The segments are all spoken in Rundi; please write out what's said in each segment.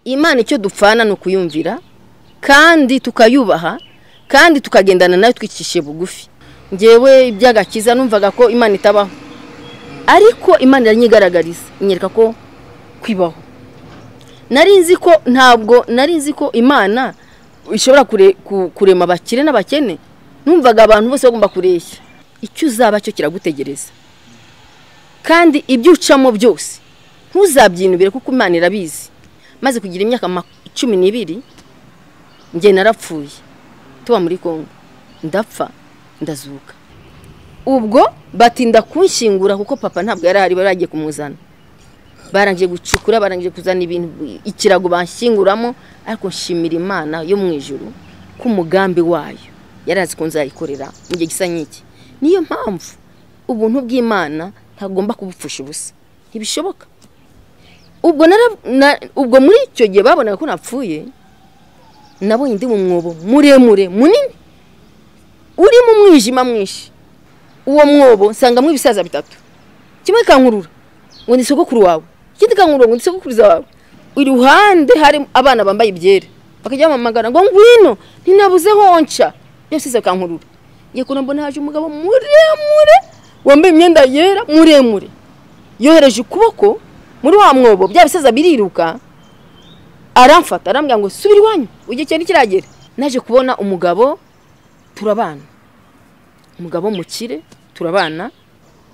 Imana icyo dupfana ni ukuyumvira kandi tukayubaha kandi tukagendana nayo twicishije bugufi. Ngewe iby'agakiza numvaga ko Imana itabaho, ariko Imana iranyigaragariza inyereka ko kwibaho. Nari nzi ko ntabwo nari nzi ko Imana ishobora kurema abakire n'abakene. Numvaga abantu bose bagomba kureshya. Icyo uzaba cyo kiragutegereza, kandi ibyo ucamo byose ntuzabyinubire kuko Imana irabizi. Maze kugira imyaka 12 njye narapfuye tuba muri Kongo, ndapfa ndazuka. Ubwo batinda kunshingura kuko papa ntabwo yari ahari, bari bagiye kumuzana. Barangije gucukura, barangije kuzana ibintu, ikirago banshinguramo. Ariko nshimira Imana yo mu ijuru ko umugambi wayo yarazi ko nzayikorera mu gihe gisa nk'iki. Niyo mpamvu ubuntu bw'Imana ntagomba kubupfusha ubusa, ntibishoboka. Ubwo muri icyo gihe babonaga ko napfuye, nabonye ndi mu mwobo muremure munini uri mu mwijima mwinshi. Uwo mwobo nsangamo ibisaza bitatu, kimwe kankurura ngo ni sogokuru wawe, ikindi kankurura ngo ni sogokuruza wawe. Iruhande hari abana bambaye ibyera bakajya bamamagara ngo ngwino, ntinabuze honca. Byose kankurura. Ngiye kubona mbona haje umugabo muremure wambaye imyenda yera muremure, yohereje ukuboko muri wa mwobo, bya bisaza biriruka, aramfata arambwira ngo subira iwanyu ujye cyane kiragera. Naje kubona umugabo turabana, umugabo mukire turabana.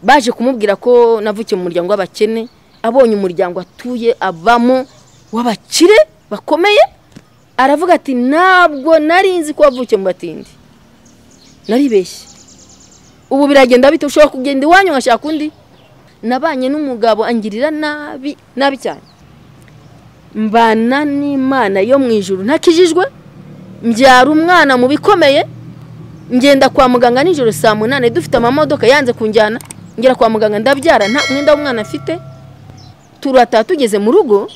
Baje kumubwira ko navukiye mu muryango w'abakene, abonye umuryango atuye abamo w'abakire bakomeye, aravuga ati ntabwo nari nzi ko wavukiye mu batindi, naribeshye. Ubu biragenda bite? Ushobora kugenda iwanyu nkashaka undi. Nabanye n'umugabo angirira nabi nabi cyane, mbana n'Imana yo mu ijuru ntakijijwe, mbyara umwana mu bikomeye. Ngenda kwa muganga nijoro saa 8 dufite amamodoka yanze kunjyana, ngera kwa muganga ndabyara nta mwenda w'umwana afite. Turataha tugeze mu rugo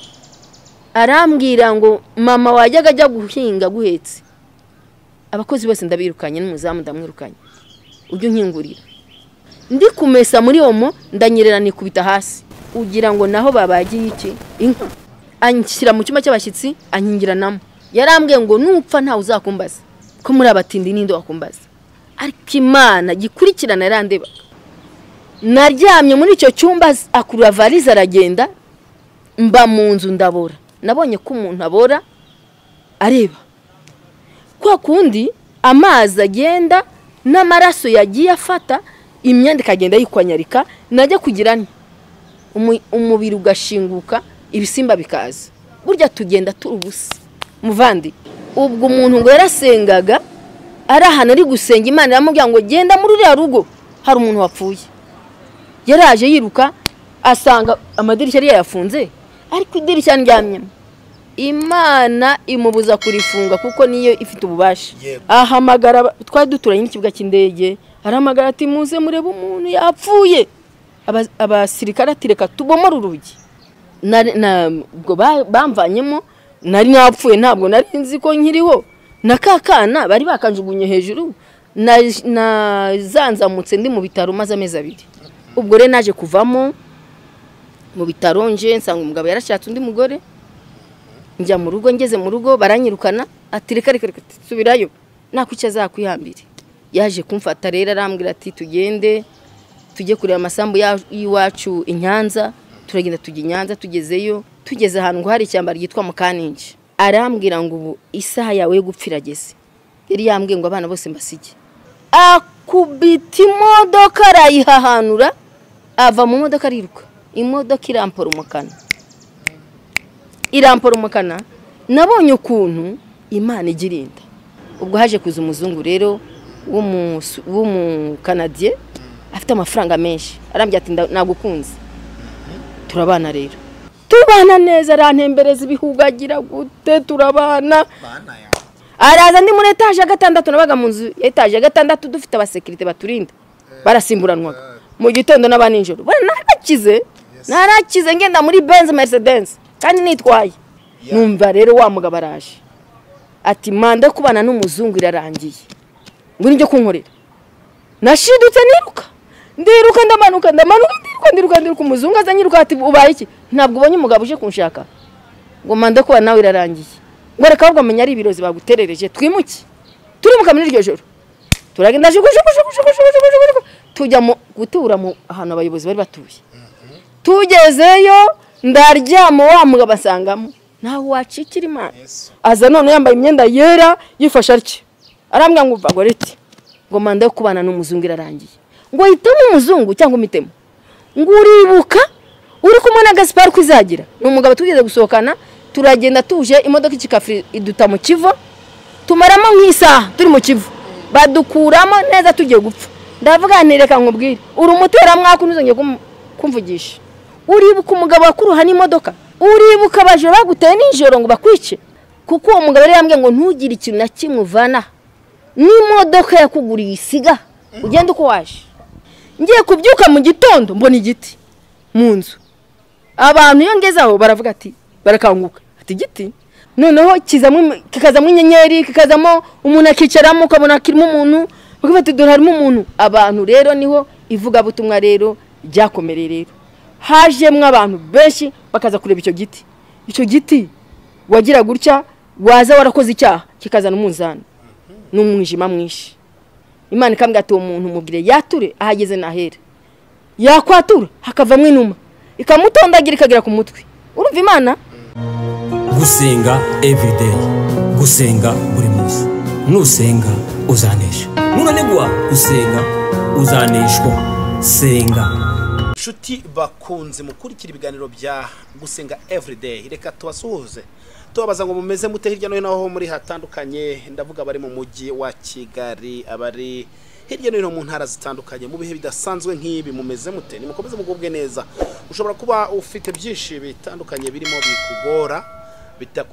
arambwira ngo mama wajyaga ajya guhinga guhetse, abakozi bose ndabirukanye n'umuzamu ndamwirukanye, ujye unkingurira. Ndi kumesa muri omo ndanyerera nikubita hasi, ugira ngo naho babagiye iki inka. Anshyira mu cyumba cy'abashyitsi ankingiranamo. Yarambwiye ngo nupfa ntawe uzakumbaza ko muri abatindi ninde wakumbaza. Ariko Imana gikurikirana yarandebaga. Naryamye muri icyo cyumba akurura valise aragenda, mba mu nzu ndabora. Nabonye ko umuntu abora areba kwa kundi amazi agenda n'amaraso yagiye afata imyenda ikagenda yikwanyarika, najya kugira nti umubiri ugashinguka, ibisimba bikaza. Burya tugenda turi ubusa muvandi. Ubwo umuntu ngo yarasengaga ari ahantu ari gusenga, Imana iramubwira ngo genda muri uriya rugo hari umuntu wapfuye. Yaraje yiruka asanga amadirishya yari yayafunze, ariko idirishya ndyamyemo Imana imubuza kurifunga kuko niyo ifite ububasha. Ahamagara, twari duturanye n'ikibuga cy'indege, arahamagara ati muze murebe umuntu yapfuye. Abasirikare ati reka tubomore urugi. Ubwo bamvanyemo nari napfuye, ntabwo nari nzi ko nkiriho. Na kakana bari bakanjugunye hejuru, nazanzamutse ndi mu bitaro maze amezi 2. Ubwo rero naje kuvamo mu bitaro nje nsanga umugabo yarashatse undi mugore. Njya mu rugo, ngeze mu rugo baranyirukana ati reka reka reka subirayo nakwica azakwihambire. Yaje kumfata rero arambwira ati tugende tujye kureba amasambu y'iwacu i Nyanza. Turagenda tujya i Nyanza, tugezeyo tugeze ahantu ngo hari ishyamba ryitwa Mukaninje. Arambwira ngo ubu isaha yawe yo gupfa irageze. Yari yambwiye ngo abana bose mbasige. Akubita imodoka arayihahanura, ava mu modoka ariruka, imodoka irampora umukana, irampora umukana. Nabonye ukuntu Imana igirinda. Ubwo haje kuza umuzungu rero w'umukanadiye afite amafaranga menshi, arambwira ati nagukunze. Turabana rero, tubana neza, arantembereza ibihugagira gute, turabana. Araza ndi muri etaje ya 6, nabaga mu nzu ya etaje ya 6 dufite abasekirite baturinda, barasimburanwaga mu gitondo n'abanijoro. Narakize, narakize ngenda muri Benz Mercedes kandi nitwaye. Numva rero wa mugabo araje ati manda kubana n'umuzungu irarangiye, ngo nijye kunkorera. Nashidutse niruka, ndiruka ndamanuka ndamanuka ndiruka ndiruka ndiruka, umuzungu aza nyiruka ati ubaye iki? Ntabwo ubonye umugabo uje kunshaka. Ngo manda kuba nawe irarangiye. Ngo reka ahubwo menya ari ibirozi baguterereje twimuke. Turimuka muri iryo joro. Turagenda jugu jugu jugu jugu jugu jugu tujya mu gutura mu ahantu abayobozi bari batuye. Tugezeyo ndaryama wa mugabo asangamo. Naho wacikira Imana. Aza none yambaye imyenda yera yifashe atyo. Arambwira ngo uva goreti. Ngo manda yo kubana n'umuzungu irarangiye. Ngo hitamo umuzungu cyangwa umitemo. Ngo uribuka uri kumwe na Gaspar kwizagira. Ni umugabo tugeze gusohokana turagenda tuje imodoka ikikafri iduta mu Kivu. Tumaramo nk'isaha turi mu Kivu. Badukuramo neza tugiye gupfa. Ndavuga nti reka nkubwire. Uri umutera mwaka unuzongeye kumvugisha. Uribuka umugabo wakuruha n'imodoka. Uribuka abaje baguteye nijoro ngo bakwice. Kuko uwo mugabo yari yambwiye ngo ntugire ikintu na kimwe uvana. N'imodoka yakuguriye isiga ugenda uko waje. Ngiye kubyuka mu gitondo mbona igiti mu nzu. Abantu iyo ngeze aho baravuga ati barakanguka ati igiti. Noneho kizamo kikazamo inyenyeri kikazamo umuntu akicaramo ukabona kirimo umuntu bakavuga ati dore harimo umuntu. Abantu rero niho ivugabutumwa rero ryakomereye rero. Hajemwe abantu benshi bakaza kureba icyo giti. Icyo giti wagira gutya waza warakoze icyaha kikazana umunzani n'umwijima mwinshi. Imana ikambwira ati uwo muntu mubwire yature ahageze nahera. Yakwatura hakavamwe inuma ikamutondagira ikagera ku mutwe. Urumva Imana? Gusenga everyday, gusenga buri munsi. Nusenga uzanesha, nunanigwa gusenga uzaneshwa. Senga. Nshuti bakunze mukurikira ibiganiro bya Gusenga everyday, reka tubasuhuze tubabaza ngo mumeze mute hirya no hino aho muri hatandukanye. Ndavuga abari mu mujyi wa Kigali, abari hirya no hino mu ntara zitandukanye, mu bihe bidasanzwe nk'ibi mumeze mute? Nimukomeze mugubwe neza. Ushobora kuba ufite byinshi bitandukanye birimo bikugora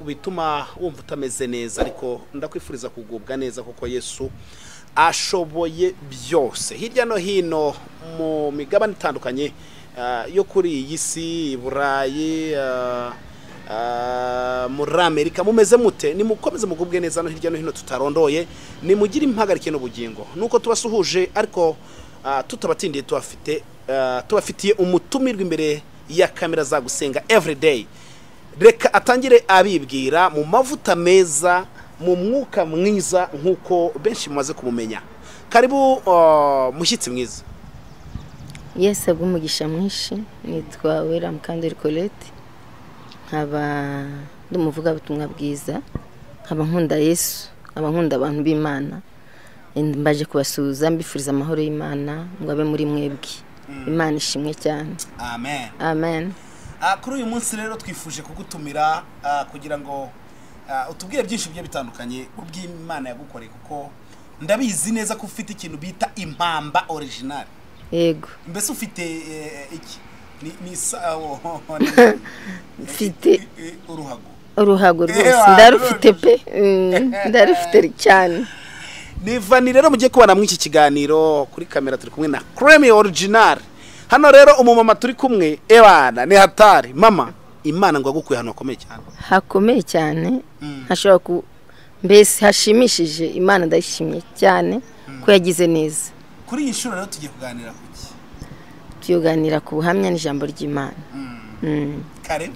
bituma wumva utameze neza, ariko ndakwifuriza kugubwa neza kuko Yesu ashoboye byose. Hirya no hino mu migabane itandukanye yo kuri iyi si, Burayi, muri Amerika, mumeze mute? Nimukomeze mugubwe neza no hirya no hino tutarondoye, nimugire impagarike n'ubugingo. Nuko tubasuhuje ariko tutabatindiye, tubafitiye umutumirwa imbere ya kamera za Gusenga everyday. Reka atangire abibwira mu mavuta meza, mu mwuka mwiza nkuko benshi mumaze kumumenya. Karibu mushyitsi mwiza. Yesu agumugisha mwinshi. Nitwa Wera Mukandori Colette, nkaba ndi umuvugabutumwa bwiza, nkaba nkunda Yesu, nkaba nkunda abantu b'Imana. Mbaje kubasuhuza mbifuriza amahoro y'Imana ngo abe muri mwebwe. Imana ishimwe cyane. Amen. Amen. Kuri uyu munsi rero twifuje kugutumira kugira ngo utubwire byinshi bigiye bitandukanye kubw'Imana yagukoreye, kuko ndabizi neza ko ufite ikintu bita impamba original. Yego. Mbese ufite iki? Ni mfite uruhago. Uruhago rwose ndarufite pe. Ndarufite cyane. Ni Vani rero mugiye kubana muri iki kiganiro. Kuri kamera turi kumwe na Creme Original. Hano rero umumama turi kumwe ebana ni hatari. Mama, Imana ngo agukuye hano hakomeye cyane. Hakomeye cyane. Hashobora ku mbese hashimishije. Imana ndayishimye cyane ko yagize neza. Kuri iyi nshuro rero tugiye kuganira kuki? Tuyoganira ku buhamya n'ijambo ry'Imana. Kare.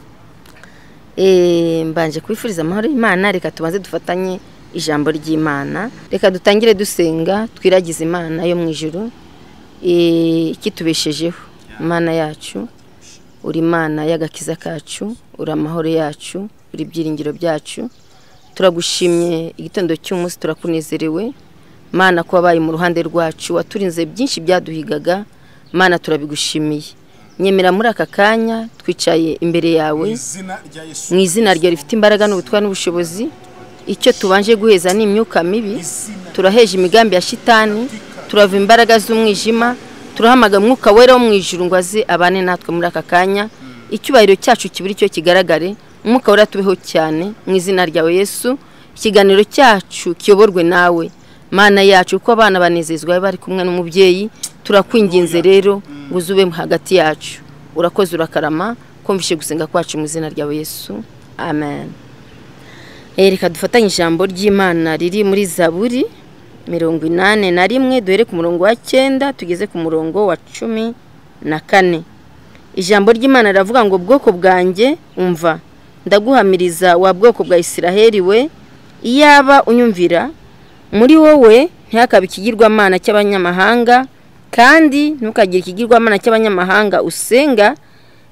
Mbanje kwifuriza amahoro y'Imana. Reka tubanze dufatanye ijambo ry'Imana. Reka dutangire dusenga twiragize Imana yo mu ijuru ikitubeshejeho. Imana yacu, uri Imana y'agakiza kacu, uri amahoro yacu, uri ibyiringiro byacu. Turagushimye igitondo cy'umunsi, turakunezerewe Mana ko wabaye mu ruhande rwacu, waturinze byinshi byaduhigaga. Mana turabigushimiye. Nyemera muri aka kanya twicaye imbere yawe mu izina ryawe rifite imbaraga n'ubutware n'ubushobozi. Icyo tubanje guheza ni imyuka mibi, turaheje imigambi ya shitani, turava imbaraga z'umwijima, turahamaga umwuka wera wo mu ijuru ngo aze abane natwe muri aka kanya. Icyubahiro cyacu kiburi cyo kigaragare, umwuka wera tubeho cyane mu izina ryawe Yesu. Ikiganiro cyacu kiyoborwe nawe Mana yacu, kuko abana banezezwa bari kumwe n'umubyeyi. Turakwinginze rero ngo uzube hagati yacu. Urakoze urakarama, kumvishe gusenga kwacu mu izina ryawe Yesu. Amen. Reka dufatanye ijambo ry'Imana riri muri Zaburi 81, duhere ku murongo wa 9 tugeze ku murongo wa 14. Ijambo ry'Imana riravuga ngo bwoko bwanjye umva, Ndaguhamiriza wa bwoko bwa Isiraheli we, iyaba unyumvira, muri wowe ntihakabe ikigirwamana cy'abanyamahanga, kandi ntukagire ikigirwamana cy'abanyamahanga usenga.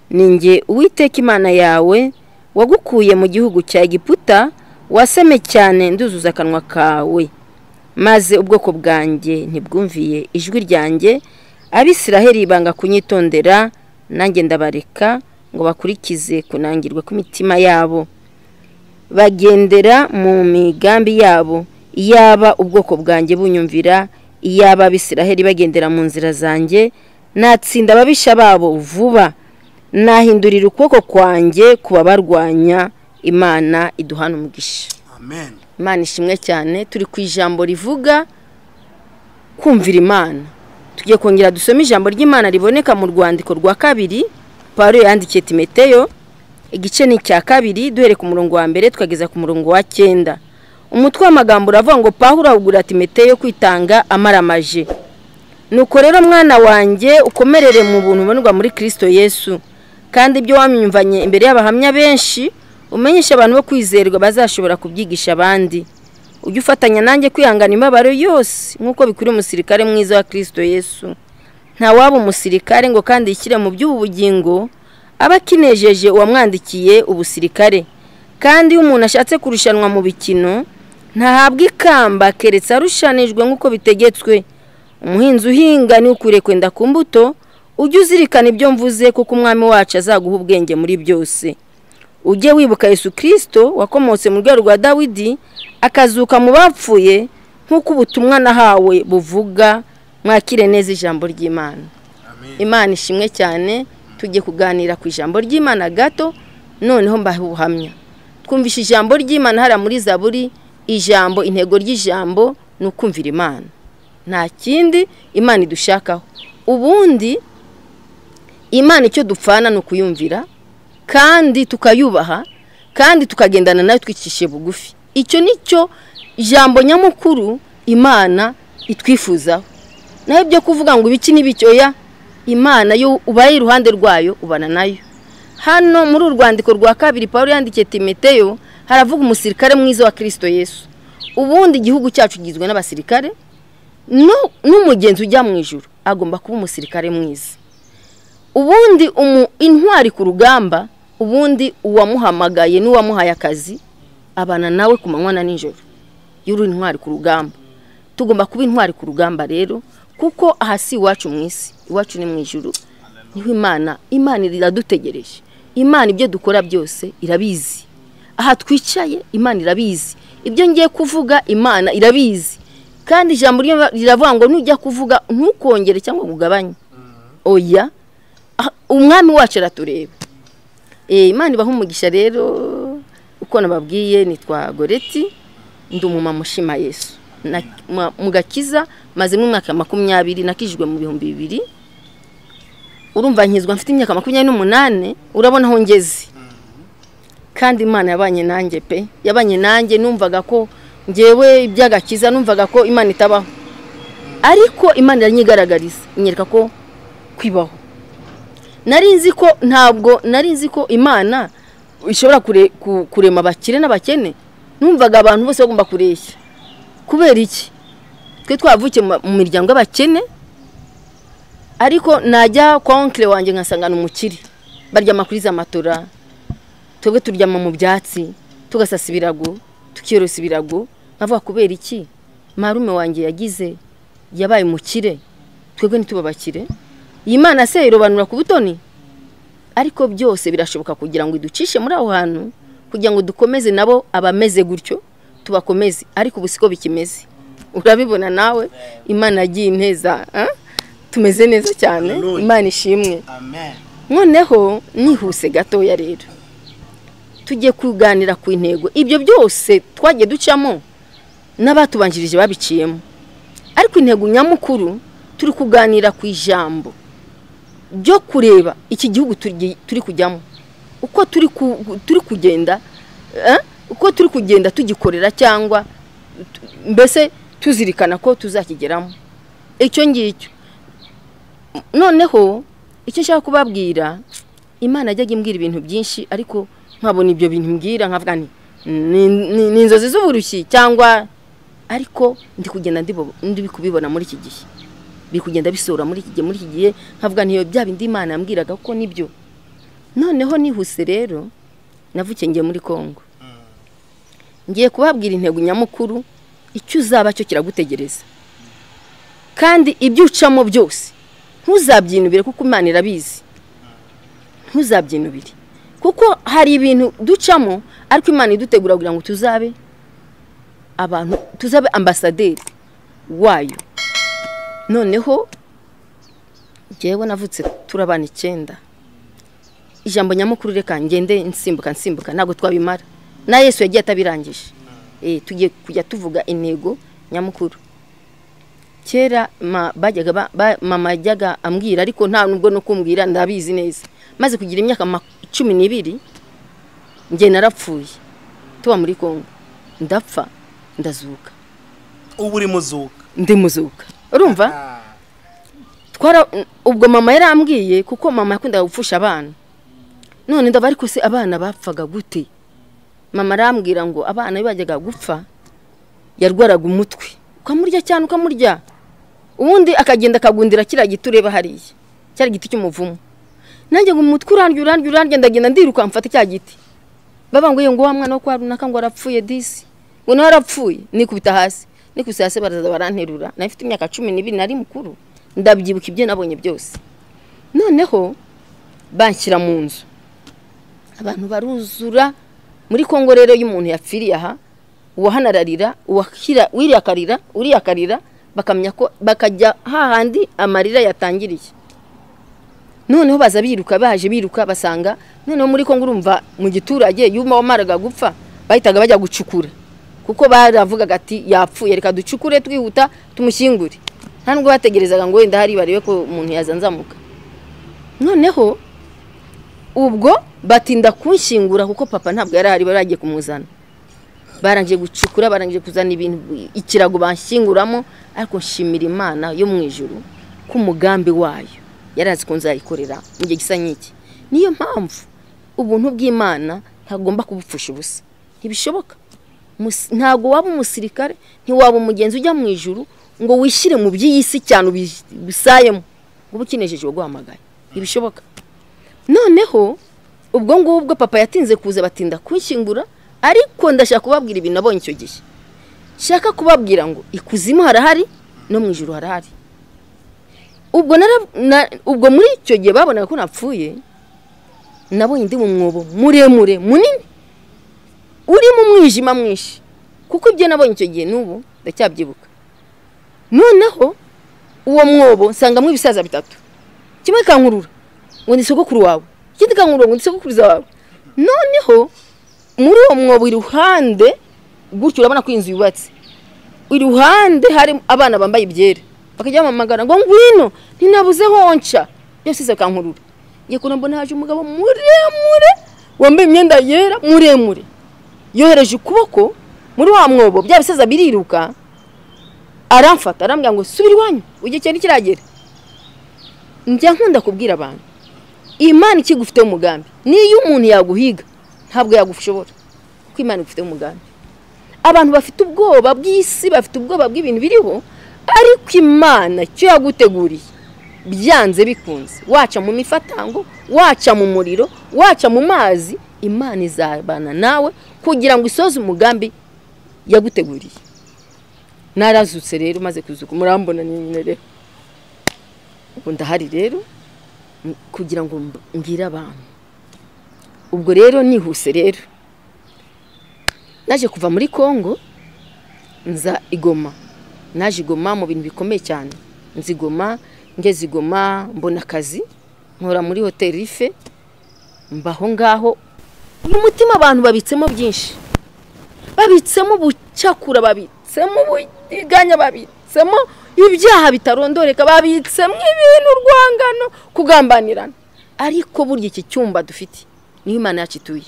Ninjye Uwiteka Imana yawe wagukuye mu gihugu cya Egiputa, waseme cyane nduzuza akanwa kawe, maze ubwoko bwanjye ntibwumviye ijwi ryanjye. Abisiraheli banga kunyitondera, nanjye ndabareka ngo bakurikize kunangirwa kw'imitima yabo, bagendera mu migambi yabo. Iyaba ubwoko bwanjye bunyumvira, iyaba Abisiraheli bagendera mu nzira zanjye, natsinda ababisha babo vuba, nahindurira ukuboko kwanjye kubabarwanya. Imana iduhana umugisha. Amen. Imana ishimwe cyane. Turi ku ijambo rivuga kumvira Imana. Tugiye kongera dusome ijambo ry'Imana riboneka mu rwandiko rwa kabiri Pawulo yandikiye Timoteyo, igice ni cya 2, duhere ku murongo wa 1 tukageza ku murongo wa 9. Umutwe w'amagambo uravuga ngo Pawulo ahugura Timoteyo kwitanga amaramaje. Nuko rero mwana wanjye, ukomerere mu buntu ubonwa muri Kristo Yesu, kandi ibyo wamyumvanye imbere y'abahamya benshi umenyesha abantu bo kwizerwa bazashobora kubyigisha abandi. Ujye ufatanya nanjye kwihangana imibabaro yose nk'uko bikwiriye umusirikare mwiza wa Kristo Yesu. Nta waba umusirikare ngo kandi yishyire mu by'ubu bugingo aba akinejeje uwamwandikiye ubusirikare. Kandi iyo umuntu ashatse kurushanwa mu bikino ntahabwa ikamba keretse arushanijwe nk'uko bitegetswe. Umuhinzi uhinga ni ukwiriye kwenda ku mbuto. Ujye uzirikana ibyo mvuze, kuko umwami wacu azaguha ubwenge muri byose. Ujye wibuka Yesu Kristo wakomotse mu rwego rwa Dawidi, akazuka mu bapfuye, nk'uko ubutumwa nahawe buvuga. Mwakire neza ijambo ry'Imana. Imana ishimwe cyane. Tujye kuganira ku ijambo ry'Imana gato, noneho mbahe ubuhamya. Twumvishe ijambo ry'Imana hara muri Zaburi. Ijambo, intego ry'ijambo ni ukumvira Imana, nta kindi Imana idushakaho. Ubundi Imana icyo dupfana ni ukuyumvira, kandi tukayubaha, kandi tukagendana nayo twicishe bugufi. Icyo nicyo ijambo nyamukuru Imana itwifuzaho. Naho ibyo kuvuga ngo ibiki n'ibicyoya, Imana yo ubaye iruhande rwayo ubana nayo. Hano muri urwandiko rwa kabiri Pawulo yandikiye Timoteyo haravuga umusirikare mwiza wa Kristo Yesu. Ubundi igihugu cyacu kigizwe n'abasirikare, n'umugenzi ujya mu ijuru agomba kuba umusirikare mwiza. Ubundi intwari ku rugamba, ubundi uwamuhamagaye n'uwamuhaye akazi abana nawe ku manywa na nijoro. Yuri intwari ku rugamba. Tugomba kuba intwari ku rugamba rero, kuko aha si iwacu mu isi, iwacu ni mu ijuru. Niho Imana iradutegereje. Imana ibyo dukora byose irabizi. Aha twicaye Imana irabizi. Ibyo ngiye kuvuga Imana irabizi. Kandi ijambo riravuga ngo nujya kuvuga ntukongere cyangwa ugabanye. Oya, umwami wacu aratureba. Imana ibaha umugisha rero. Uko nababwiye, nitwa Goreti, ndi umumama ushima Yesu. Mu gakiza maze mu mwaka 20 nakijwe mu 2000. Urumva nkizwa mfite imyaka 28, urabona aho ngeze. Kandi Imana yabanye nanjye pe, yabanye nanjye. Numvaga ko ngewe iby'agakiza, numvaga ko Imana itabaho, ariko Imana iranyigaragariza, inyereka ko kwibaho. Nari nzi ko ntabwo nari nzi ko Imana ishobora kurema abakire n'abakene. Numvaga abantu bose bagomba kureshya. Kubera iki? Twe twavukiye mu miryango y'abakene, ariko najya kwa onkle wanjye nkasanga umukire, baryama kuri za matora, twebwe turyama mu byatsi, tugasasa ibirago, tukiyorosa ibirago. Nkavuga kubera iki marume wanjye yagize yabaye umukire, twebwe ntitubabakire? Iyi Mana se irobanura ku butoni? Ariko byose birashoboka kugira ngo iducishe muri aho hantu, kugira ngo dukomeze nabo abameze gutyo tubakomeze. Ariko ubu siko bikimeze, urabibona nawe. Imana yagiye inteza, tumeze neza cyane. Imana ishimwe. Amen. Noneho nihuse gatoya rero, tujye kuganira ku intego. Ibyo byose twagiye ducamo n'abatubanjirije babiciyemo, ariko intego nyamukuru turi kuganira ku ijambo ryo kureba iki gihugu turi kujyamo, uko turi kugenda, uko turi kugenda tugikorera, cyangwa mbese tuzirikana ko tuzakigeramo icyo ngicyo. Noneho icyo nshaka kubabwira, Imana yajyaga imbwira ibintu byinshi, ariko Nkabona ibyo bintu mbwira nkavuga nti ni inzozi z'uburushyi cyangwa, ariko ndi kugenda ndi kubibona muri iki gihe, biri kugenda bisora muri iki gihe nkavuga nti bya bindi Imana yambwiraga ko nibyo. Noneho nihuse rero navukiye ngiye muri Kongo, ngiye kubabwira intego nyamukuru, icyo uzaba cyo kiragutegereza, kandi ibyo ucamo byose ntuzabyinubire kuko Imana irabizi. Ntuzabyinubire kuko hari ibintu ducamo ariko Imana idutegura kugira ngo tuzabe abantu, tuzabe ambasaderi wayo. Noneho njyewe navutse turabana 9. Ijambo nyamukuru reka ngende nsimbuka ntabwo twabimara, na Yesu yagiye atabirangije. Tugiye kujya tuvuga intego nyamukuru. Kera bajyaga mama yajyaga ambwira, ariko nta nubwo no kumbwira ndabizi neza. Maze kugira imyaka 12 nge narapfuye tuba muri Kongo, ndapfa ndazuka. Ubu uri muzuka? Ndi muzuka. Urumva? Twara ubwo mama yarambwiye, kuko mama yakundaga gupfusha abana. None ndaba ariko se abana bapfaga gute? Mama arambwira ngo abana bajyaga gupfa yarwaraga umutwe, ukamurya cyane ukamurya, ubundi akagenda akagundira kiriya giti ureba hariya, cyari giti cy'umuvumo. Nanjye ngo umutwe urandya ndagenda ndiruka mfata cya giti. Baba ngo ngo wa mwana wo kwa runaka ngo arapfuye disi, ngo nawe arapfuye. Nikubita hasi, nikubise hasi baraza baranterura. Nari mfite imyaka 12, nari mukuru, ndabyibuka ibyo nabonye byose. Noneho banshyira mu nzu, abantu baruzura. Muri Kongo rero iyo umuntu yapfiriye aha, uwahanararira, uwakira wiriyakarira, uriyakarira, bakamenya ko bakajya hahandi amarira yatangiriye. Noneho baza biruka, baje biruka basanga noneho muri Kongo urumva mu giturage yuma wamaraga gupfa bahitaga bajya gucukura, kuko baravugaga ati yapfuye reka ducukure twihuta tumushyingure. Nta nubwo bategerezaga ngo wenda hari barebe ko umuntu yazanzamuka. Noneho ubwo batinda kunshyingura kuko papa ntabwo yari ahari, bari bagiye kumuzana. Barangije gucukura, barangije kuzana ibintu, ikirago banshyinguramo, ariko nshimira Imana yo mu ijuru ko umugambi wayo yarazi ko nzayikorera mu gihe gisa nk'iki. Niyo mpamvu ubuntu bw'Imana ntagomba kubupfusha ubusa, ntibishoboka. Ntago waba umusirikare, ntiwaba umugenzi ujya mu ijuru ngo wishyire mu by'isi cyane ubisayemo ngo ukinejeje waguhamagaye, ntibishoboka. Noneho ubwo ngubwo papa yatinze kuza, batinda kunshyingura, ariko ndashaka kubabwira ibintu nabonye icyo gihe. Shaka kubabwira ngo ikuzimu harahari no mu ijuru harahari. Ubwo muri icyo gihe babonaga ko napfuye, nabonye ndi mu mwobo muremure munini uri mu mwijima mwinshi, kuko ibyo nabonye icyo gihe n'ubu ndacyabyibuka. Noneho uwo mwobo nsangamo ibisaza bitatu, kimwe kankurura ngo ndi sogokuru wawe, ikindi kankurura ngo ndi sogokuruza wawe. Noneho muri uwo mwobo iruhande gutyo urabona ko inzu yubatse, iruhande hari abana bambaye ibyera, bakajya bamamagara ngo ngwino ntinabuze honca, byose kankurura. Ngiye kubona mbona haje umugabo muremure wambaye imyenda yera muremure, yohereje ukuboko muri wa mwobo, bya bisaza biriruka, aramfata arambwira ngo subira iwanyu ujye cyane kiragera. Njya nkunda kubwira abantu, Imana ikigufite umugambi, niyo umuntu yaguhiga ntabwo yagushobora, kuko Imana igufite umugambi. Abantu bafite ubwoba bw'isi, bafite ubwoba bw'ibintu biriho, ariko Imana cyo yaguteguriye byanze bikunze, waca mu mifatango, waca mu muriro, waca mu mazi, Imana izabana nawe kugira ngo isoze umugambi yaguteguriye. Narazutse rero, maze kuzuka murambona nyine rero, ubu ndahari rero kugira ngo mbwire abantu. Ubwo rero nihuse rero naje kuva muri Kongo nza Igoma. Naje Igoma mu bintu bikomeye cyane. Nzi Igoma, ngeze Igoma mbona akazi, nkora muri Hotel Rife, mbaho ngaho. Uyu mutima abantu babitsemo byinshi, babitsemo ubucyakura, babitsemo ubudiganya, babitsemo ibyaha bitarondoreka, babitsemo ibintu urwangano, kugambanirana. Ariko burya iki cyumba dufite niho Imana yacu ituye,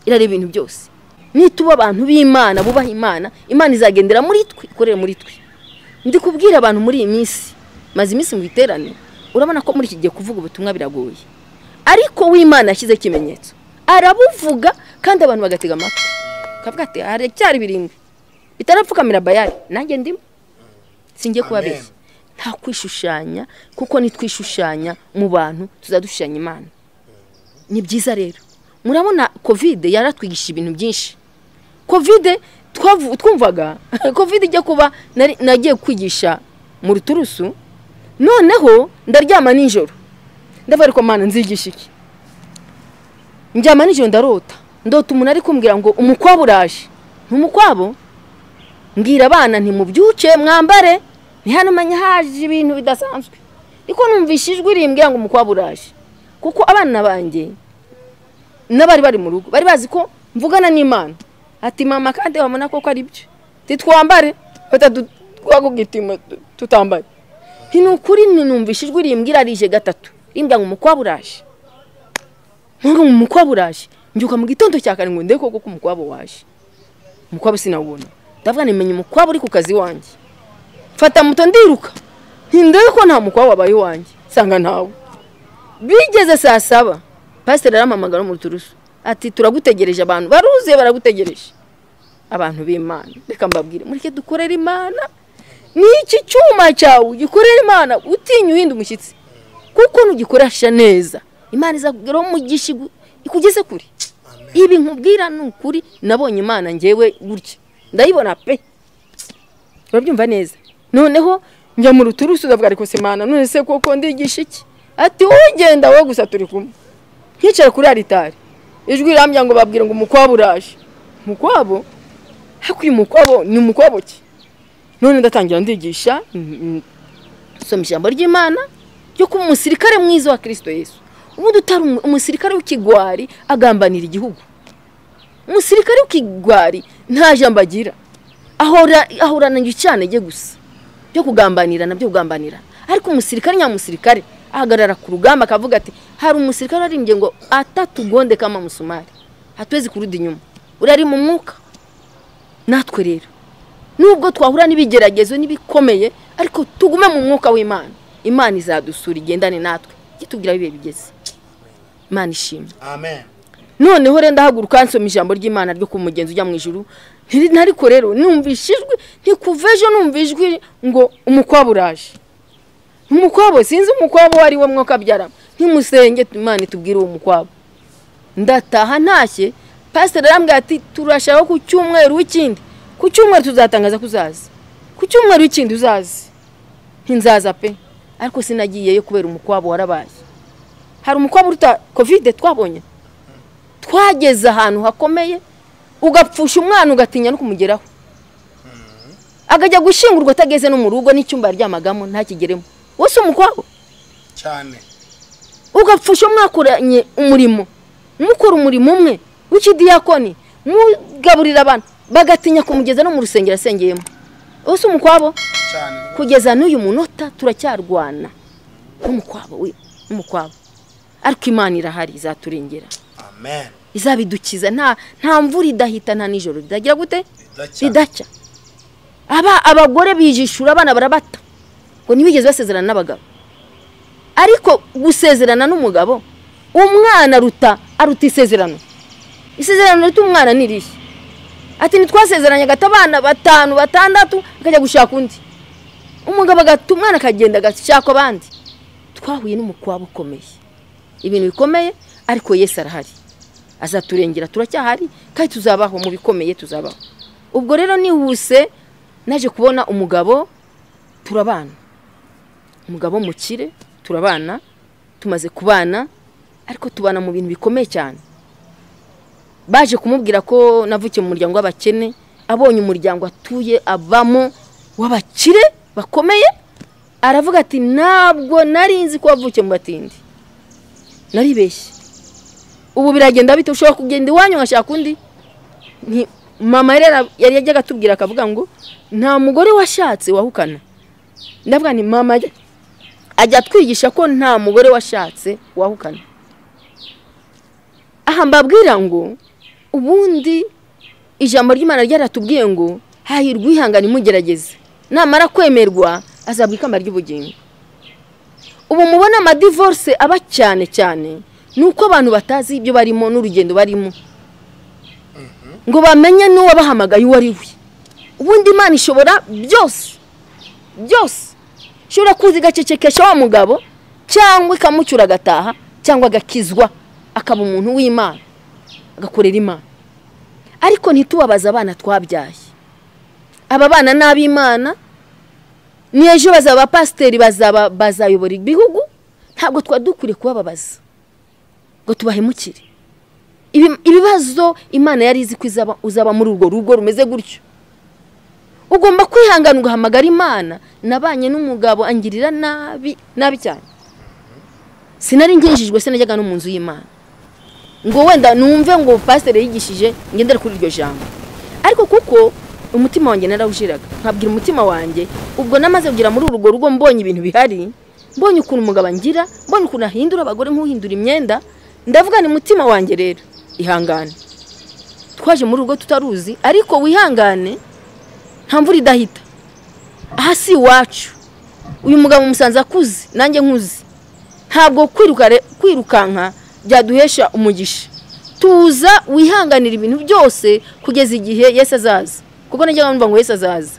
irareba ibintu byose. Nituba abantu b'Imana bubaha Imana, Imana izagendera muri twe, ikorere muri twe. Ndi kubwira abantu muri iyi minsi, maze iminsi mu biterane, urabona ko muri iki gihe kuvuga ubutumwa biragoye, ariko w'Imana yashyize ikimenyetso Arabuvuga kandi abantu bagatega amatwi. Kavuga ati haracyari 7 bitarapfukamira Bayali, nanjye ndimo. Singiye kubabeshya. Nta kwishushanya, kuko nitwishushanya mu bantu tuzadushushanya Imana. Ni byiza rero. Murabona Covid yaratwigisha ibintu byinshi. Covid twumvaga Covid ijya kuba, nagiye kwigisha mu Ruturusu, noneho ndaryama nijoro. Ndavuga ariko Mana nzigisha iki? Ndyama nijoro ndarota. Ndota umuntu ari kumbwira ngo umukwabo uraje. Numukwabo? Mbwira abana nti mubyuke mwambare, ni hano manya haje ibintu bidasanzwe. Niko numvishe ijwi rimbwira ngo umukwabo uraje. Kuko abana banjye n'abari bari mu rugo bari bazi ko mvugana n'Imana. Ati mama kandi wabona koko ari byo. Titwambare batadutwagugitima tutambaye. Nti ukuri numvishe ijwi rimbwira rije gatatu. Rimbwira ngo umukwabo uraje. Ngo umukwabo uraje. Mbyuka mu gitondo cya kare ngo ndeko koko umukwabo waje. Umukwabo sinawubona. Ndavuga nimenye umukwabo uri ku kazi wanjye. Fata muto ndiruka. Ntindeye ko nta mukwabo wabaye wanjye. Sanga ntawe. Bigeze saa 7. Pastor arampamagara mu Ruturusu. Ati turagutegereje, abantu baruzuye baragutegereje. Abantu b'Imana, reka mbabwire, mureke dukorere Imana. N'iki cyuma cyawe gikorera Imana utinya uhinda umushyitsi. Kuko nugikoresha neza, Imana izakugeraho umugisha ikugeze kure. Ibi nkubwira ni ukuri, nabonye Imana njyewe gutya. Ndayibona pe. Urabyumva neza. Noneho njya mu Ruturusu ndavuga ariko se Imana, none se koko ndigisha iki? Ati ugenda wowe gusa turi kumwe. Nkicara kuri alitari. Ijwi rambya ngo babwire ngo umukwabo uraje. Umukwabo? Hakuye umukwabo ni umukwabo ki? None ndatangira ndigisha, nsoma ijambo ry'Imana ryo kuba umusirikare mwiza wa Kristo Yesu. Ubundi utari umusirikare w'ikigwari agambanira igihugu. Umusirikare w'ikigwari nta jambo agira. Ahorana igicanege gusa byo kugambanira nabyo kugambanira. Ariko umusirikare nyamusirikare ahagarara ku rugamba akavuga ati hari umusirikare arimbye ngo atatugonde kama musumari, hatwezi kurudi inyuma. Urari mu mwuka. Natwe rero nubwo twahura n'ibigeragezo n'ibikomeye, ariko tugume mu mwuka w'Imana. Imana izadusura igendane natwe, kitubwira bibe bigeze. Imana ishimwe. Amen. Noneho rero ndahaguruka nsoma ijambo ry'Imana ryo kumugenzi ujya mu ijuru. Ntariko rero numvishe ijwi, ntikuva ejo numva ijwi ngo umukwabo uraje. Umukwabo sinzi umukwabo wari wo mwuka byara. Ntimusenge Imana itubwire uwo mukwabo. Ndataha ntashye, pastor arambwira ati turashaka ku cyumweru w'ikindi. Ku cyumweru tuzatangaza kuzaza. Ku cyumweru w'ikindi uzaza. Ntinzaza pe. Ariko sinagiyeyo kubera umukwabo warabaye. Hari umukwabo uruta Covid twabonye. Twageze ahantu hakomeye, ugapfusha umwana ugatinya no kumugeraho. Akajya gushingurwa atageze no mu rugo n'icyumba yaryamagamo ntakigeremo. Wose umukwabo cyane. Ugapfusha mwakoranye umurimo, mukora umurimo umwe w'ikidiyakoni, mugaburira abantu bagatinya kumugeza no mu rusengero asengeyemo. Wose umukwabo cyane. Kugeza n'uyu munota turacyarwana n'umukwabo we, n'umukwabo. Ariko Imana irahari izaturengera. Amen. Izabidukiza. Nta mvura idahita, nta nijoro ridagira gute? Ridacya. Abagore bijishura abana barabata ngo ntibigeze basezerana n'abagabo. Ariko gusezerana n'umugabo, umwana aruta isezerano. Isezerano riruta umwana ni irihe? Ati ntitwasezeranye agata abana 5 6 akajya gushaka undi. Umugabo agata umwana akagenda agashaka abandi. Twahuye n'umukwabo ukomeye. Ibintu bikomeye, ariko Yesu arahari. Azaturengera, turacyahari kandi tuzabaho mu bikomeye, tuzabaho. Ubwo rero nihuse naje kubona umugabo turabana. Umugabo mukire turabana, tumaze kubana, ariko tubana mu bintu bikomeye cyane. Baje kumubwira ko navukiye mu muryango w'abakene, abonye umuryango atuye abamo w'abakire bakomeye, aravuga ati ntabwo nari nzi ko wavukiye mu batindi. Naribeshye. Ubu biragenda bite? Ushobora kugenda iwanyu ngashaka undi? Mama rero yari yajyaga atubwira akavuga ngo nta mugore washatse wahukana. Ndavuga ni mama ajya atwigisha ko nta mugore washatse wahukana. Aha mbabwira ngo ubundi ijambo ry'Imana ryaratubwiye ngo hahirwa ihangana imugerageze, namara kwemerwa azabwa ikamba ry'ubugingo. Ubu mubona amadivorce aba cyane cyane Nuko abantu batazi ibyo barimo n'urugendo barimo, ngo bamenye n'uwabahamagaye uwo ari we. Ubundi Imana ishobora byose byose, ishobora kuza igacecekesha wa mugabo, cyangwa ikamucyura agataha, cyangwa agakizwa akaba umuntu w'Imana, agakorera Imana. Ariko ntitubabaze abana twabyaye. Aba bana n'ab'Imana, ni ejo bazaba abapasiteri, bazayobora ibihugu. Ntabwo twari dukwiriye kubababaza ngo tubahemukire. Ibibazo Imana yari izi ko uzaba muri urwo rugo rumeze gutyo. Ugomba kwihangana ugahamagara Imana. Nabanye n'umugabo angirira nabi nabi cyane. Sinari nkijijwe, sinajyaga no mu nzu y'Imana ngo wenda numve ngo pasiteri yigishije ngendere kuri iryo jambo. Ariko kuko umutima wanjye narawujiraga, nkabwira umutima wanjye, ubwo namaze kugira muri urwo rugo mbonye ibintu bihari, mbonye ukuntu umugabo angira, mbonye ukuntu ahindura abagore nk'uhindura imyenda, ndavuga ni mutima wanjye rero ihangane. Twaje muri rugo tutaruzi, ariko wihangane, nta mvura idahita. Aha si iwacu. Uyu mugabo musanze akuze, nanjye nkuze. Ntabwo kwirukanka byaduhesha umugisha. Tuza wihanganira ibintu byose kugeza igihe Yesu azaza. Kuko najya numva ngo Yesu azaza.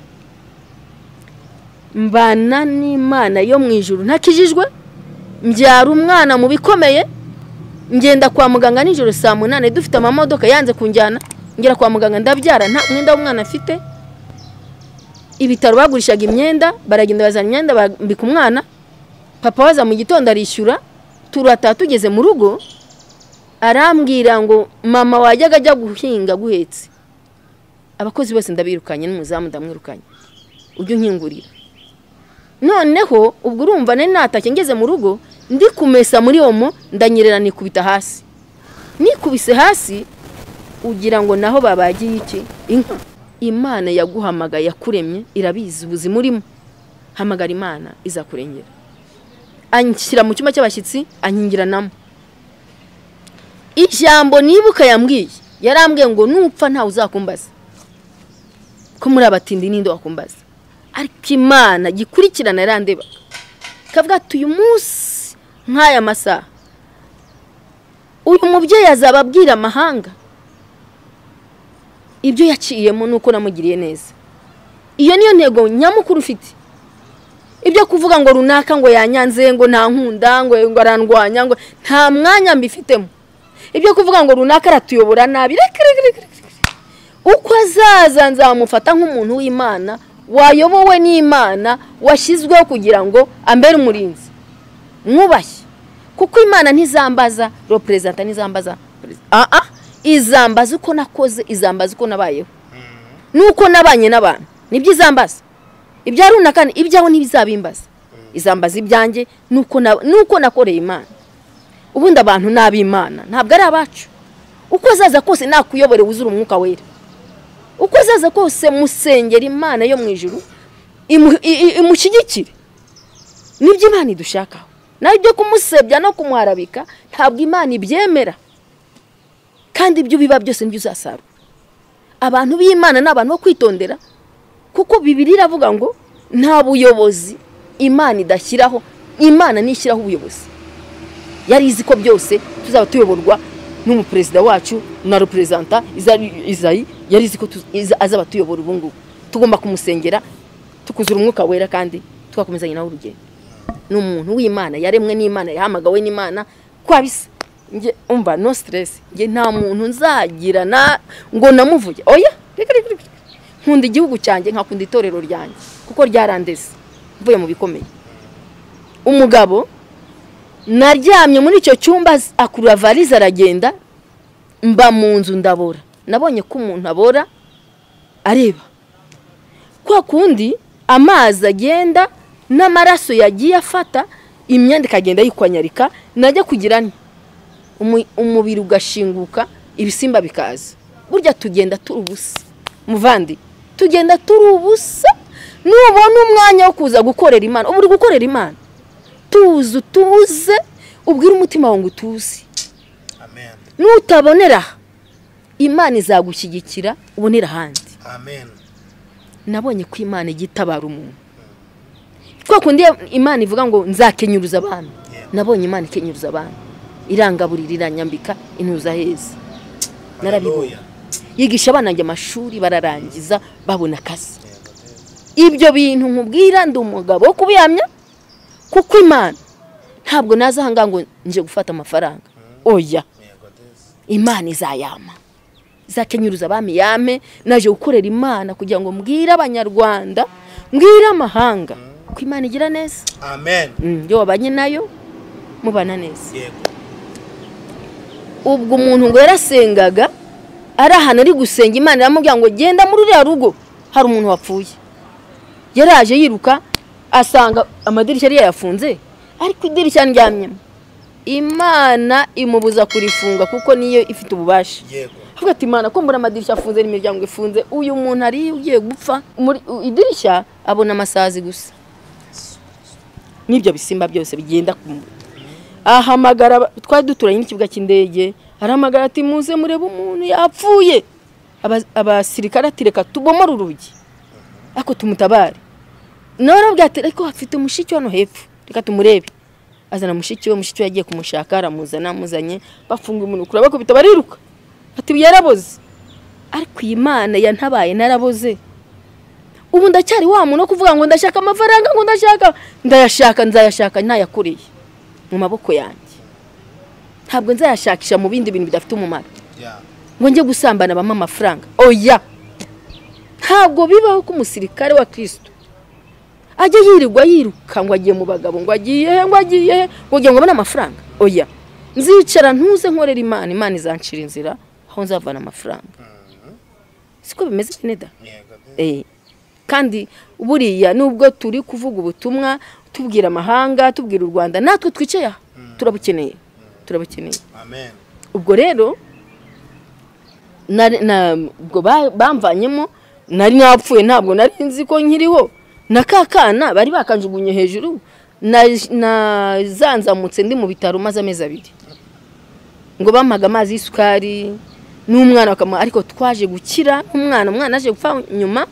Mbana n'Imana yo mu ijuru ntakijijwe, mbyara umwana mu bikomeye, ngenda kwa muganga nijoro saa 8 dufite amamodoka yanze kunjyana, ngera kwa muganga ndabyara nta mwenda w'umwana afite. Ibitaro bagurishaga imyenda, baragenda bazana imyenda bambika umwana. Papa waza mu gitondo arishyura, turataha tugeze mu rugo arambwira ngo mama wajyaga ajya guhinga guhetse, abakozi bose ndabirukanye n'umuzamu ndamwirukanye, ujye unkingurira. Noneho ubwo urumva nari natashye ngeze mu rugo ndi kumesa muri omo, ndanyerera nikubita hasi. Nikubise hasi ugira ngo naho babagiye iki inka. Imana yaguhamagaye yakuremye irabizi ubuzima urimo. Hamagara Imana izakurengera. Anshyira mu cyumba cy'abashyitsi ankingiranamo. Ijambo nibuka yambwiye, yarambwiye ngo nupfa ntawe uzakumbaza, ko muri abatindi ninde wakumbaza. Ariko Imana gikurikirana yarandebaga, kavuga ati uyu munsi nk'aya masaha uyu mubyeyi azababwira amahanga ibyo yaciyemo nuko namugiriye neza. Iyo niyo ntego nyamukuru ufite. Ibyo kuvuga ngo runaka ngo yanyanze, ngo nta nkunda, ngo arandwanya, ngo nta mwanya mbifitemo. Ibyo kuvuga ngo runaka aratuyobora nabi, uko azaza nzamufata nk'umuntu w'Imana wayobowe n'Imana, washyizweho kugira ngo ambere umurinzi, mwubashye. Kuko Imana ntizambaza representa, ntizambaza izambaza uko nakoze, izambaza uko nabayeho nuko nabanye n'abantu, nibyo izambaza. Ibya runaka ibyaho ntibizabimbaza, izambaza ibyanjye nuko nakoreye Imana. Ubundi abantu n'ab'Imana ntabwo ari abacu. Uko azaza kose nakuyobore wuzura umwuka wera. Uko azaza kose musengera Imana yo mu ijuru imushyigikire. Nibyo Imana idushakaho. Naho ibyo kumusebya no kumuharabika ntabwo Imana ibyemera. Kandi ibyo biba byose nibyo uzasarura. Abantu b'Imana ni abantu bo kwitondera, kuko Bibiliya iravuga ngo nta buyobozi Imana idashyiraho, Imana nishyiraho ubuyobozi. Yari izi ko byose tuzaba tuyoborwa n'umuperezida wacu na representa Izayi, yari izi ko azaba tuyobora ubu ngubu. Tugomba kumusengera tukuzura umwuka wera kandi tugakomezanya nawe urugendo. Ni umuntu w'Imana, yaremwe n'Imana, yahamagawe n'Imana kwa bisa. Nge umva no stress, nge nta muntu nzagira na ngo namuvuge. Oya, reka reka. Nkunda igihugu cyanjye, nkakunda itorero ryanjye kuko ryarandeze mvuye mu bikomeye. Umugabo naryamye muri icyo cyumba akurura valise aragenda, mba mu nzu ndabora. Nabonye ko umuntu abora areba kwa kundi amazi agenda n'amaraso yagiye afata imyenda ikagenda yikwanyarika, najya kugira nti umubiri ugashinguka, ibisimba bikaza. Burya tugenda turi ubusa muvandi, tugenda turi ubusa. Nubona umwanya wo kuza gukorera Imana, ubu uri gukorera Imana, tuze utuze, ubwire umutima wawe ngo utuze. Amen. Nutabonera Imana izagushyigikira ubonera ahandi. Amen. Nabonye ko Imana igitabara umuntu. Kwa kundi Imana ivuga ngo nzakenyuruza abantu. Nabonye Imana ikenyuruza abantu. Irangaburira, iranyambika, intuza heza. Narabibonye. Yigisha abana banjye amashuri bararangiza babona akazi. Ibyo bintu nkubwira ndi umugabo wo kubihamya, kuko Imana ntabwo naza aha ngaha ngo nje gufata amafaranga. Oya, Imana izayama, izakenyuruza abami yame. Naje gukorera Imana kugira ngo mbwire Abanyarwanda, mbwire amahanga ko Imana igira neza. Amen. Iyo wabanye nayo mubana neza. Ubwo umuntu ngo yarasengaga ari ahantu ari gusenga, Imana iramubwira ngo genda muri uriya rugo hari umuntu wapfuye. Yaraje yiruka asanga amadirishya yari yayafunze, ariko idirishya ndyamyemo Imana imubuza kurifunga kuko niyo ifite ububasha. Avuga ati Imana ko mbura amadirishya afunze n'imiryango ifunze, uyu muntu ari ugiye gupfa. Muri idirishya abona amasazi gusa n'ibyo bisimba byose bigenda kumbuta. Ahamagara, twari duturanye n'ikibuga cy'indege, arahamagara ati muze murebe umuntu yapfuye. Abasirikare ati reka tubomore urugi ariko tumutabare. Nawe arabwira ati ariko afite mushiki hano hepfo, reka tumurebe. Azana mushiki we, mushiki we yagiye kumushaka aramuzana, amuzanye bafunga umuntu bakubita bariruka. Ati yaraboze. Ariko iyi Imana yantabaye naraboze. Ubu ndacyari wa muntu kuvuga ngo ndashaka amafaranga, ngo ndashaka, ndayashaka, nzayashaka ntayakoreye mu maboko yanjye. Ntabwo nzayashakisha mu bindi bintu bidafite umumaro. Ngo njye gusambana bampa amafaranga. Oya, ntabwo bibaho ko umusirikare wa Kristo ajya yirirwa yiruka ngo agiye mu bagabo, ngo agiye, ngo agiye, ngo ngo abone amafaranga. Oya, nzicara ntuze nkorera Imana, Imana izancira inzira aho nzavana amafaranga. Siko bimeze neda. Kandi buriya nubwo turi kuvuga ubutumwa tubwira amahanga, tubwira u Rwanda, natwe twicaye aha turabukeneye, turabukeneye. Amen. Ubwo rero ubwo bamvanyemo nari napfuye, ntabwo nari nzi ko nkiriho. Na kakana bari bakanjugunye hejuru, nazanzamutse ndi mu bitaro maze amezi abiri. Ngo bampaga amazi y'isukari n'umwana bakamuha, ariko twaje gukira umwana, umwana aje gupfa nyuma.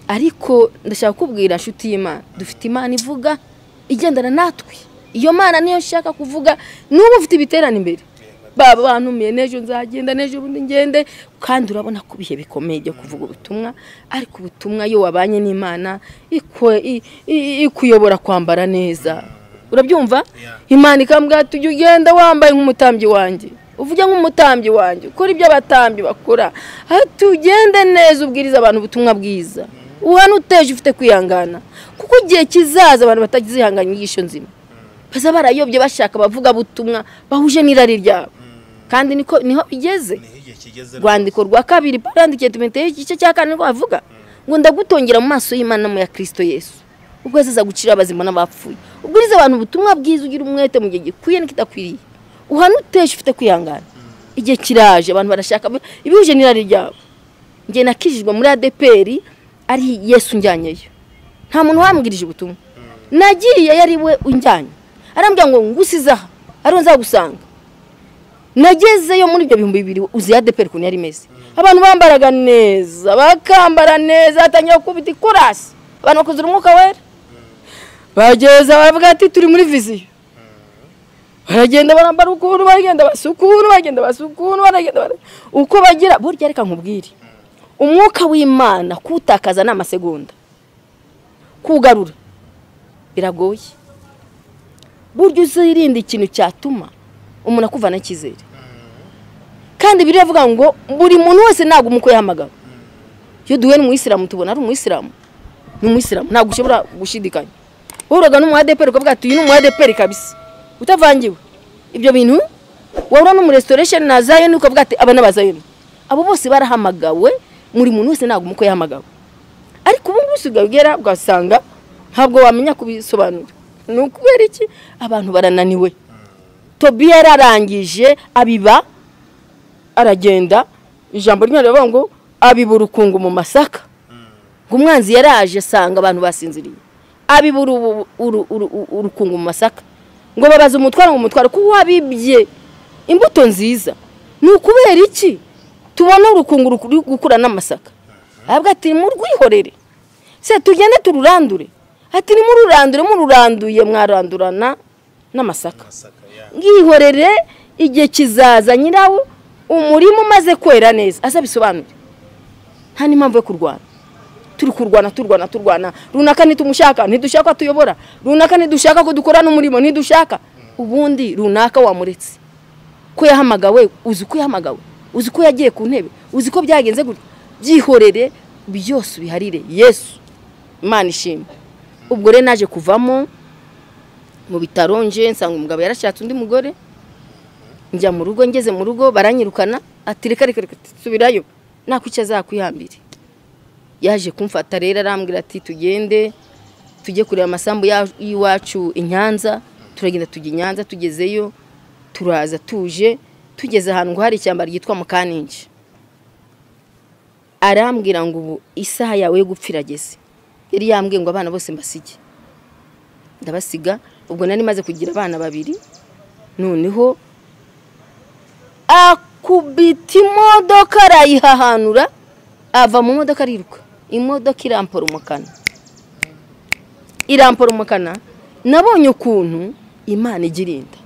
Ariko ndashaka kubwira nshuti y'Imana, dufite Imana ivuga igendana natwe. Iyo Mana niyo nshaka kuvuga. N'ubu ufite ibiterane imbere, baba bantumiye n'ejo nzagenda, n'ejo bundi ngende. Kandi urabona ko ibihe bikomeye byo kuvuga ubutumwa, ariko ubutumwa iyo wabanye n'Imana ikuyobora kwambara neza. Urabyumva? Imana ikambwira ati ujye ugenda wambaye nk'umutambyi wanjye, uvuge nk'umutambyi wanjye, ukora ibyo abatambyi bakora, ati ugende neza ubwiriza abantu ubutumwa bwiza, uhana uteje ufite kwihangana, kuko igihe kizaza abantu batazihangana inyigisho nzima, baza barayobye bashaka bavuga butumwa bahuje n'irari ryabo. Kandi niko niho bigeze. Rwandiko rwa kabiri Pawulo yandikiye Timoteyo igice cya 4 niko avuga ngo ndagutongera mu maso y'Imana mu ya Kristo Yesu, ubwo azaza gucira abazima n'abapfuye. Ubwiriza abantu ubutumwa bwiza, ugira umwete mu gihe gikwiye n'ikidakwiriye, uhana uteje ufite kwihangana. Igihe kiraje abantu barashaka ibihuje n'irari ryabo. Njye nakijijwe muri ADPR ari Yesu njyanyeyo, nta muntu wambwirije ubutumwa. Nagiye yari we unjyanye, arambwira ngo ngusize aha ariho nzagusanga. Nagezeyo muri ibyo 2000 uzi ADPR ukuntu yari imeze. Abantu bambaraga neza, bakambara neza, atangira gukubita ikorasi, abantu bakuzura umwuka wera. Bageza baravuga ati turi muri viziyo. Baragenda barambara ukuntu, baragenda basukura, bagenda basukura, baragenda uko bagira. Burya reka nkubwire, umwuka w'Imana kutakaza n'amasegonda, kugarura biragoye. Burya uzirinde ikintu cyatuma umuntu akuvana icyizere. Kandi biravuga ngo buri muntu wese ntabwo umuko yahamagara. Iyo duhuye n'umuyisilamu tubona ari umuyisilamu, ni umuyisilamu, ntabwo ushobora gushidikanya. Uhuraga n'umu ADPR ukavuga ati uyu ni umu ADPR kabisa, utavangiwe. Ibyo bintu wahura n'umu restoration na Zion ukavuga ati aba n'abazayoni. Abo bose barahamagawe, muri muntu wese ntabwo umuko yahamagawe. Ariko ubu ngubu usigaye ugera ugasanga ntabwo wamenya kubisobanura. Ni ukubera iki? Abantu barananiwe. Tobiya yararangije abiba, aragenda. Ijambo ry'Imana rivuga ngo abiba urukungu mu masaka. Ngo umwanzi yaraje asanga abantu basinziriye, abiba urukungu mu masaka. Ngo babaze umutwaro, ngo umutwaro ko wabibye imbuto nziza, ni ukubera iki tubona urukungu ruri gukura n'amasaka? Avuga ati murwihorere, se tugende tururandure. Ati nimururandure, mururanduye mwarandurana n'amasaka. Ngihorere igihe kizaza nyirawo umurimo umaze kwera neza azabisobanure. Nta n'impamvu yo kurwana. Turi kurwana turwana turwana, runaka ntitumushaka, ntidushaka tuyobora, runaka ntidushaka ko dukora n'umurimo, ntidushaka. Ubundi runaka wamuretse ko yahamagawe, uzi ko yahamagawe, uzi ko yagiye ku ntebe, uzi ko byagenze gutya. Byihorere byose ubiharire Yesu. Imana ishimwe. Ubwo rero naje kuvamo mu bitaro, nje nsanga umugabo yarashatse undi mugore. Njya mu rugo, ngeze mu rugo baranyirukana, ati reka reka reka subirayo nakwica azakwihambire. Yaje kumfata rero arambwira ati tugende tujye kureba amasambu y'iwacu i Nyanza. Turagenda tujya i Nyanza, tugezeyo turaza tuje, tugeze ahantu ngo hari ishyamba ryitwa Mukaninje. Arambwira ngo ubu isaha yawe yo gupfa irageze. Yari yambwiye ngo abana bose mbasige. Ndabasiga, ubwo nari maze kugira abana babiri. Noneho akubita imodoka arayihahanura, ava mu modoka ariruka. Imodoka irampora umukana. Irampora umukana. Nabonye ukuntu Imana igirinda.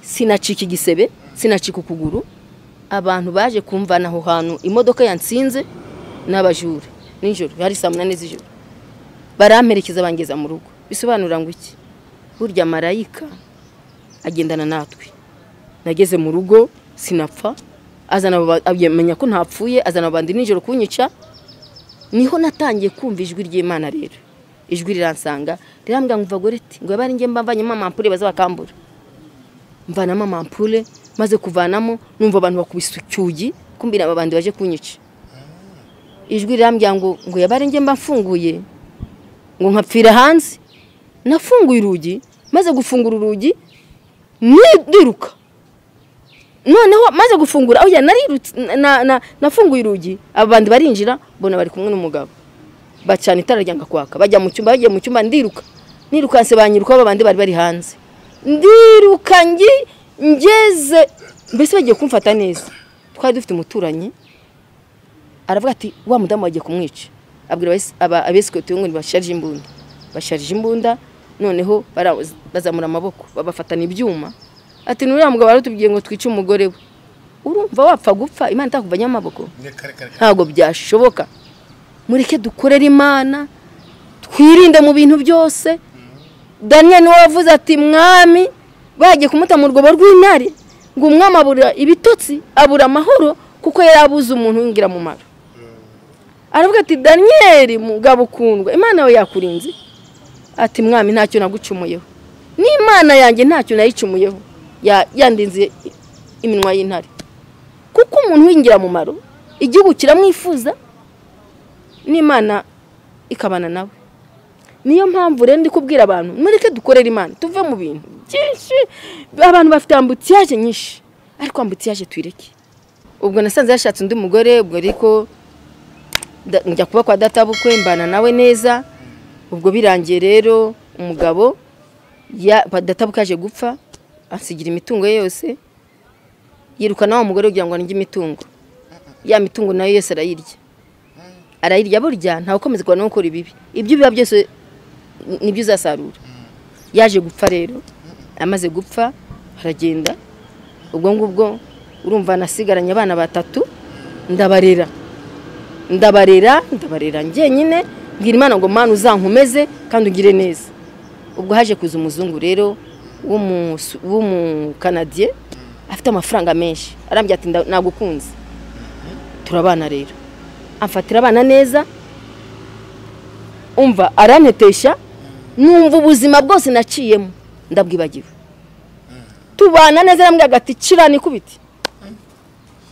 Sinacika igisebe, sinacika ukuguru. Abantu baje kumvana aho hantu imodoka yansinze n'abajura nijoro, hari saa 8 z'ijoro. Baramperekeza bangeza mu rugo. Bisobanura ngo iki? Burya marayika agendana natwe. Nageze mu rugo sinapfa, azana amenya ko ntapfuye, azana abandi nijoro kunyica. Niho natangiye kumva ijwi ry'Imana rero. Ijwi riransanga rirambwira ngo Goreti, ngo bari nge mbavanye mama ampure baza bakambura. Mvana mama ampure, maze kuvanamo numva abantu bakubise icyugi, kumbira abandi baje kunyica. Ijwi rirambwira ngo yabari nge mbafunguye ngo nkapfira hanze. Nafunguye urugi, maze gufungura urugi ndiruka. Noneho maze gufungura, oya narirutse, nafunguye urugi, abandi barinjira mbona bari kumwe n'umugabo. Bacana itara ryanga kwaka, bajya mu cyumba, bagiye mu cyumba ndiruka. Nirukanse banyiruka abandi bari bari hanze. Ndiruka ngeze mbese bagiye kumfata neza. Twari dufite umuturanyi aravuga ati wa mudamu bagiye kumwica. Abwira abesikoti ngo basharije imbunda. Basharije imbunda, noneho bazamura amaboko babafatana ibyuma. Ati nuriya mugabo baratubwiye ngo twice umugore we. Urumva wapfa gupfa Imana itakuvanye amaboko? Ntabwo byashoboka. Mureke dukorere Imana, twirinde mu bintu byose. Daniel niwe wavuze ati mwami bagiye kumuta mu rwobo rw'intare, ngo umwami abura ibitotsi, abura amahoro kuko yarabuze umuntu wingira mu maro. Aravuga ati Daniel mugabo ukundwa, Imana yawe yakurinze. Ati mwami ntacyo nagucumuyeho, n'Imana yanjye ntacyo nayicumuyeho, yandinze iminwa y'intare. Kuko umuntu wingira mu maro igihugu kiramwifuza, n'Imana ikabana nawe. Niyo mpamvu rero ndi kubwira abantu mureke dukorere Imana, tuve mu bintu byinshi. Abantu bafite ambutiyaje nyinshi, ariko ambutiyaje twireke. Ubwo nasanze yashatse undi mugore, ubwo ariko njya kuba kwa data bukwe mbana nawe neza. Ubwo birangiye rero umugabo ya data bukwe aje gupfa, asigira imitungo ye yose, yirukana wa mugore kugira ngo anige imitungo. Ya mitungo nayo yose arayirya. Arayirya burya ntawe ukomeza kubana no gukora ibibi. Ibyo biba byose nibyo uzasarura. Yaje gupfa rero, amaze gupfa aragenda. Ubwo ngubwo urumva nasigaranye abana batatu, ndabarera. Ndabarera, ndabarera njyenyine, mbwira Imana ngo Mana uzankomeze kandi ugire neza. Ubwo haje kuza umuzungu rero w'umukanadien afite amafaranga menshi, arambwira ati nagukunze. Turabana rero. Amfatira abana neza, umva arantetesha, numva ubuzima bwose naciyemo ndabwibagiwe. Tubana neza, arambwira ati cirana ikubiti.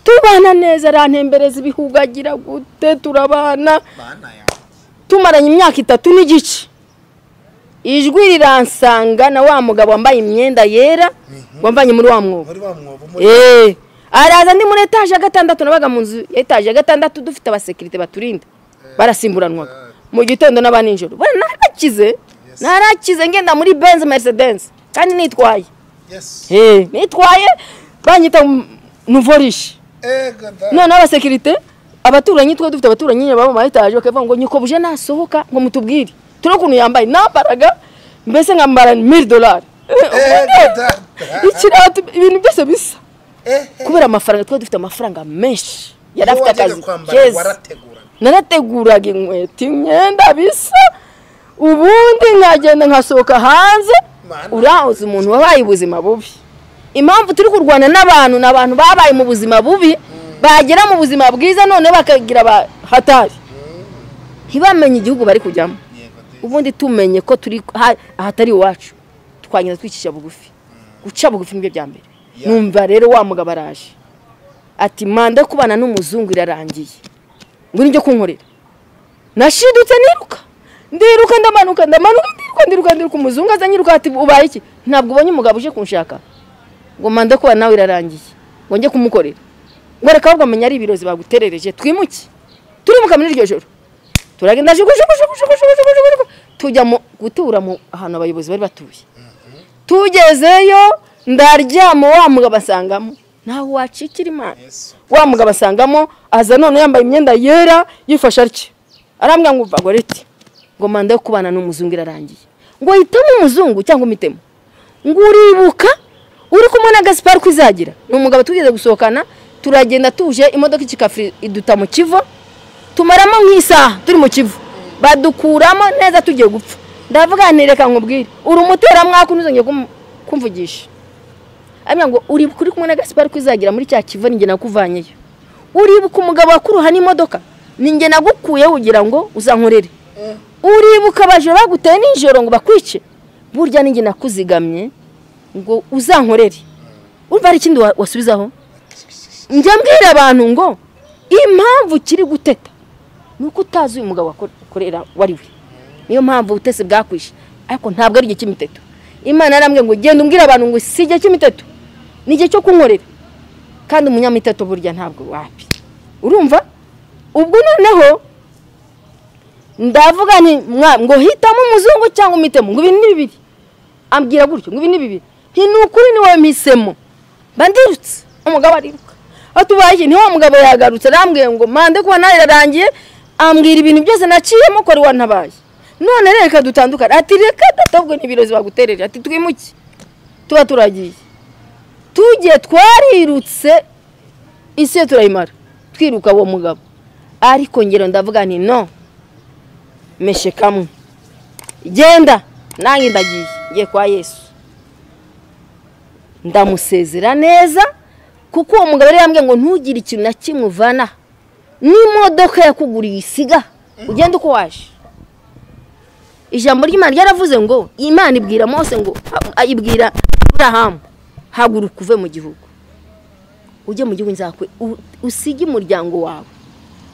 Tubana neza, arantembereza ibihugagira gute, turabana. Tumaranye imyaka 3 n'igice. Ijwi riransanga na wa mugabo wambaye imyenda yera, wamvanye muri wa mwobo. Araza ndi muri etage ya 6, nabaga mu nzu ya etage ya 6, dufite abasekirite baturinda. Barasimburanwaga mu gitondo n'abanijoro. Bana narakize, narakize ngenda muri Benz Mercedes kandi nitwaye. Nitwaye banyita nouveau riche. None abasekirite abaturanyi twe dufite abaturanyi babo mu etage bakavuga ngo nyiko buje nasohoka ngo mutubwire. Turi ukuntu yambaye nambaraga mbese nkambara $1000. Ikirato ibintu byose bisa. Kubera amafaranga twari dufite amafaranga menshi. Yari afite akazi keza. Narateguraga inkweto imyenda bisa. Ubundi nkagenda nkasohoka hanze. Urazi umuntu wabaye ubuzima bubi. Impamvu turi kurwana n'abantu n'abantu babaye mu buzima bubi bagera mu buzima bwiza none bakagira hatari. Ntibamenye igihugu bari kujyamo. Ubundi tumenye ko turi ahatari iwacu twagenda twicisha bugufi. Guca bugufi nibyo bya mbere. Numva rero wa mugabo araje. Ati manda kubana n'umuzungu irarangiye. Ngo nijye kunkorera. Nashidutse niruka. Ndiruka ndamanuka ndamanuka ndiruka ndiruka umuzungu azanyiruka ati ubaye iki? Ntabwo ubonye umugabo uje kunshaka. Ngo manda kubana nawe irarangiye. Ngo njye kumukorera. Ngo reka ahubwo amenya ari ibirozi baguterereje twimuke. Turimuka muri iryo joro. Turagenda jugu tujya mu gutura mu ahantu abayobozi bari batuye. Tugezeyo ndaryama wa mugabo asangamo. Naho wacikira Imana. Wa mugabo asangamo aza none yambaye imyenda yera yifasha atya. Arambwira ngo uva goreti. Ngo manda yo kubana n'umuzungu irarangiye. Ngo hitamo umuzungu cyangwa umitemo. Ngo uribuka uri kumwe na Gaspar kwizagira. Ni umugabo tugeze gusohokana turagenda tuje imodoka ikikafri iduta mu Kivu. Tumaramo nk'isaha turi mu Kivu. Badukuramo neza tugiye gupfa. Ndavuga nti reka nkubwire. Uri umutera mwaka unuzongeye kumvugisha. Amya ngo uribuka uri kumwe na Gaspar kwizagira muri cya Kivu ninjye nakuvanyeyo. Uribuka umugabo wakuruha n'imodoka ninjye nagukuye ugira ngo uzankorere. Uribuka abajura baguteye nijoro ngo bakwice. Burya ninjye nakuzigamye ngo uzankorere. Urumva ari ikindi wasubizaho? Njya mbwira abantu ngo impamvu kiri guteta nuko utazi uyu mugabo wakorera wari we. Niyo mpamvu ubutesi bwakwishe. Ariko ntabwo ari igihe cy'imiteto. Imana yarambwiye ngo genda umbwire abantu ngo si igihe cy'imiteto. Ni igihe cyo kunkorera. Kandi umunyamiteto burya ntabwo wapi. Urumva? Ubwo noneho ndavuga nti ngo hitamo umuzungu cyangwa umitemo ngo ibintu ni bibiri. Ambwira gutyo ngo ibintu ni bibiri. Nti nukuri ni wowe mpisemo. Bandirutse umugabo ariruka. Atubaye ni wa mugabo yagarutse arambwiye ngo mande kuba nawe irarangiye ambwira ibintu byose naciyemo ko ari wantabaye. None reka dutandukane. Ati reka databwo n'ibirozi bagutereje. Ati twimuke. Tuba turagiye. Tugiye twarirutse isi turayimara. Twiruka uwo mugabo. Ariko ngero ndavuga nti no. Meshe kamwe. Genda nanjye ndagiye ngiye kwa Yesu. Ndamusezera neza kuko uwo mugabo yari yambwiye ngo ntugire ikintu na kimwe uvana. N'imodoka yakuguriye isiga ugende uko waje. Ijambo ry'Imana ryaravuze ngo Imana ibwira Mose ngo ayibwira Abrahamu haguruka uve mu gihugu. Ujye mu gihugu nzakwe usige umuryango wawe.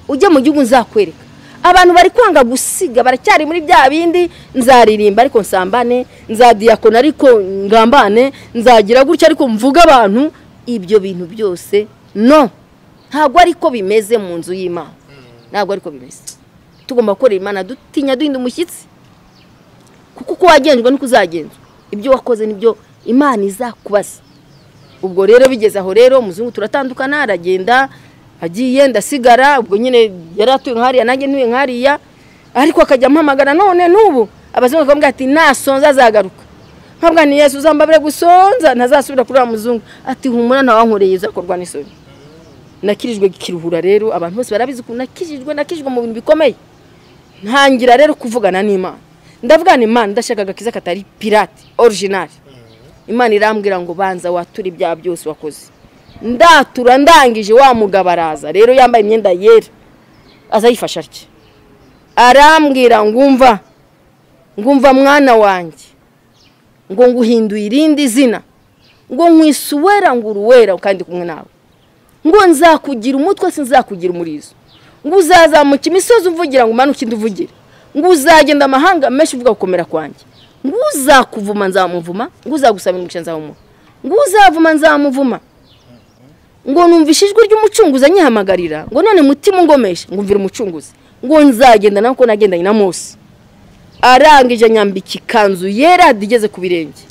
Ujye mu gihugu nzakwereka. Abantu bari kwanga gusiga baracyari muri bya bindi nzaririmba ariko nsambane nzadiyakona ariko ngambane nzagira gutya ariko mvuga abantu ibyo bintu byose no ntabwo ariko bimeze mu nzu y'Imana. Ntabwo ariko bimeze. Tugomba gukorera Imana dutinya duhinda umushyitsi. Kuko uko wagenzwe niko uzagenzwa. Ibyo wakoze nibyo Imana izakubaza. Ubwo rero bigeze aho rero umuzungu turatandukana aragenda agiye ndasigara ubwo nyine yaratuye nkariya nanjye ntuye nkariya ariko akajya ampamagara none nubu abazungu bakamubwira ati nasonza azagaruka. Nkabwa ni Yesu uzambabire gusonza ntazasubira kuri wa muzungu. Ati humura ntawankoreye uzakorwa n'isoni. Nakirijwe kiruhura rero abantu bose barabizi ko nakijijwe mu bintu bikomeye. Ntangira rero kuvugana n'Imana. Ndavuga ni Imana ndashaka agakiza katari pirate original. Imana irambwira ngo banza watura ibya byose wakoze. Ndatura ndangije wa mugabo araza rero yambaye imyenda yera aza yifasha atya. Arambwira ngumva mwana wanjye ngo nguhinduye irindi zina ngo nkisuwera ngo uruwera kandi kumwe nawe ngo nzakugira umutwe sinzakugira umurizo ngo uzazamuka imisozi umvugira ngo umanuke indi ngo uzagenda amahanga menshi uvuga gukomera kwanjye ngo uzakuvuma nzamuvuma ngo uzagusaba imigisha nzawumuha ngo uzavuma nzamuvuma ngo numvishe ijwi ry'umucunguzi anyihamagarira ngo none mutima ungomeshe ngo mvira umucunguzi ngo nzagenda nako nagendanye na Mose. Arangije anyambika ikanzu yera igeze ku birenge.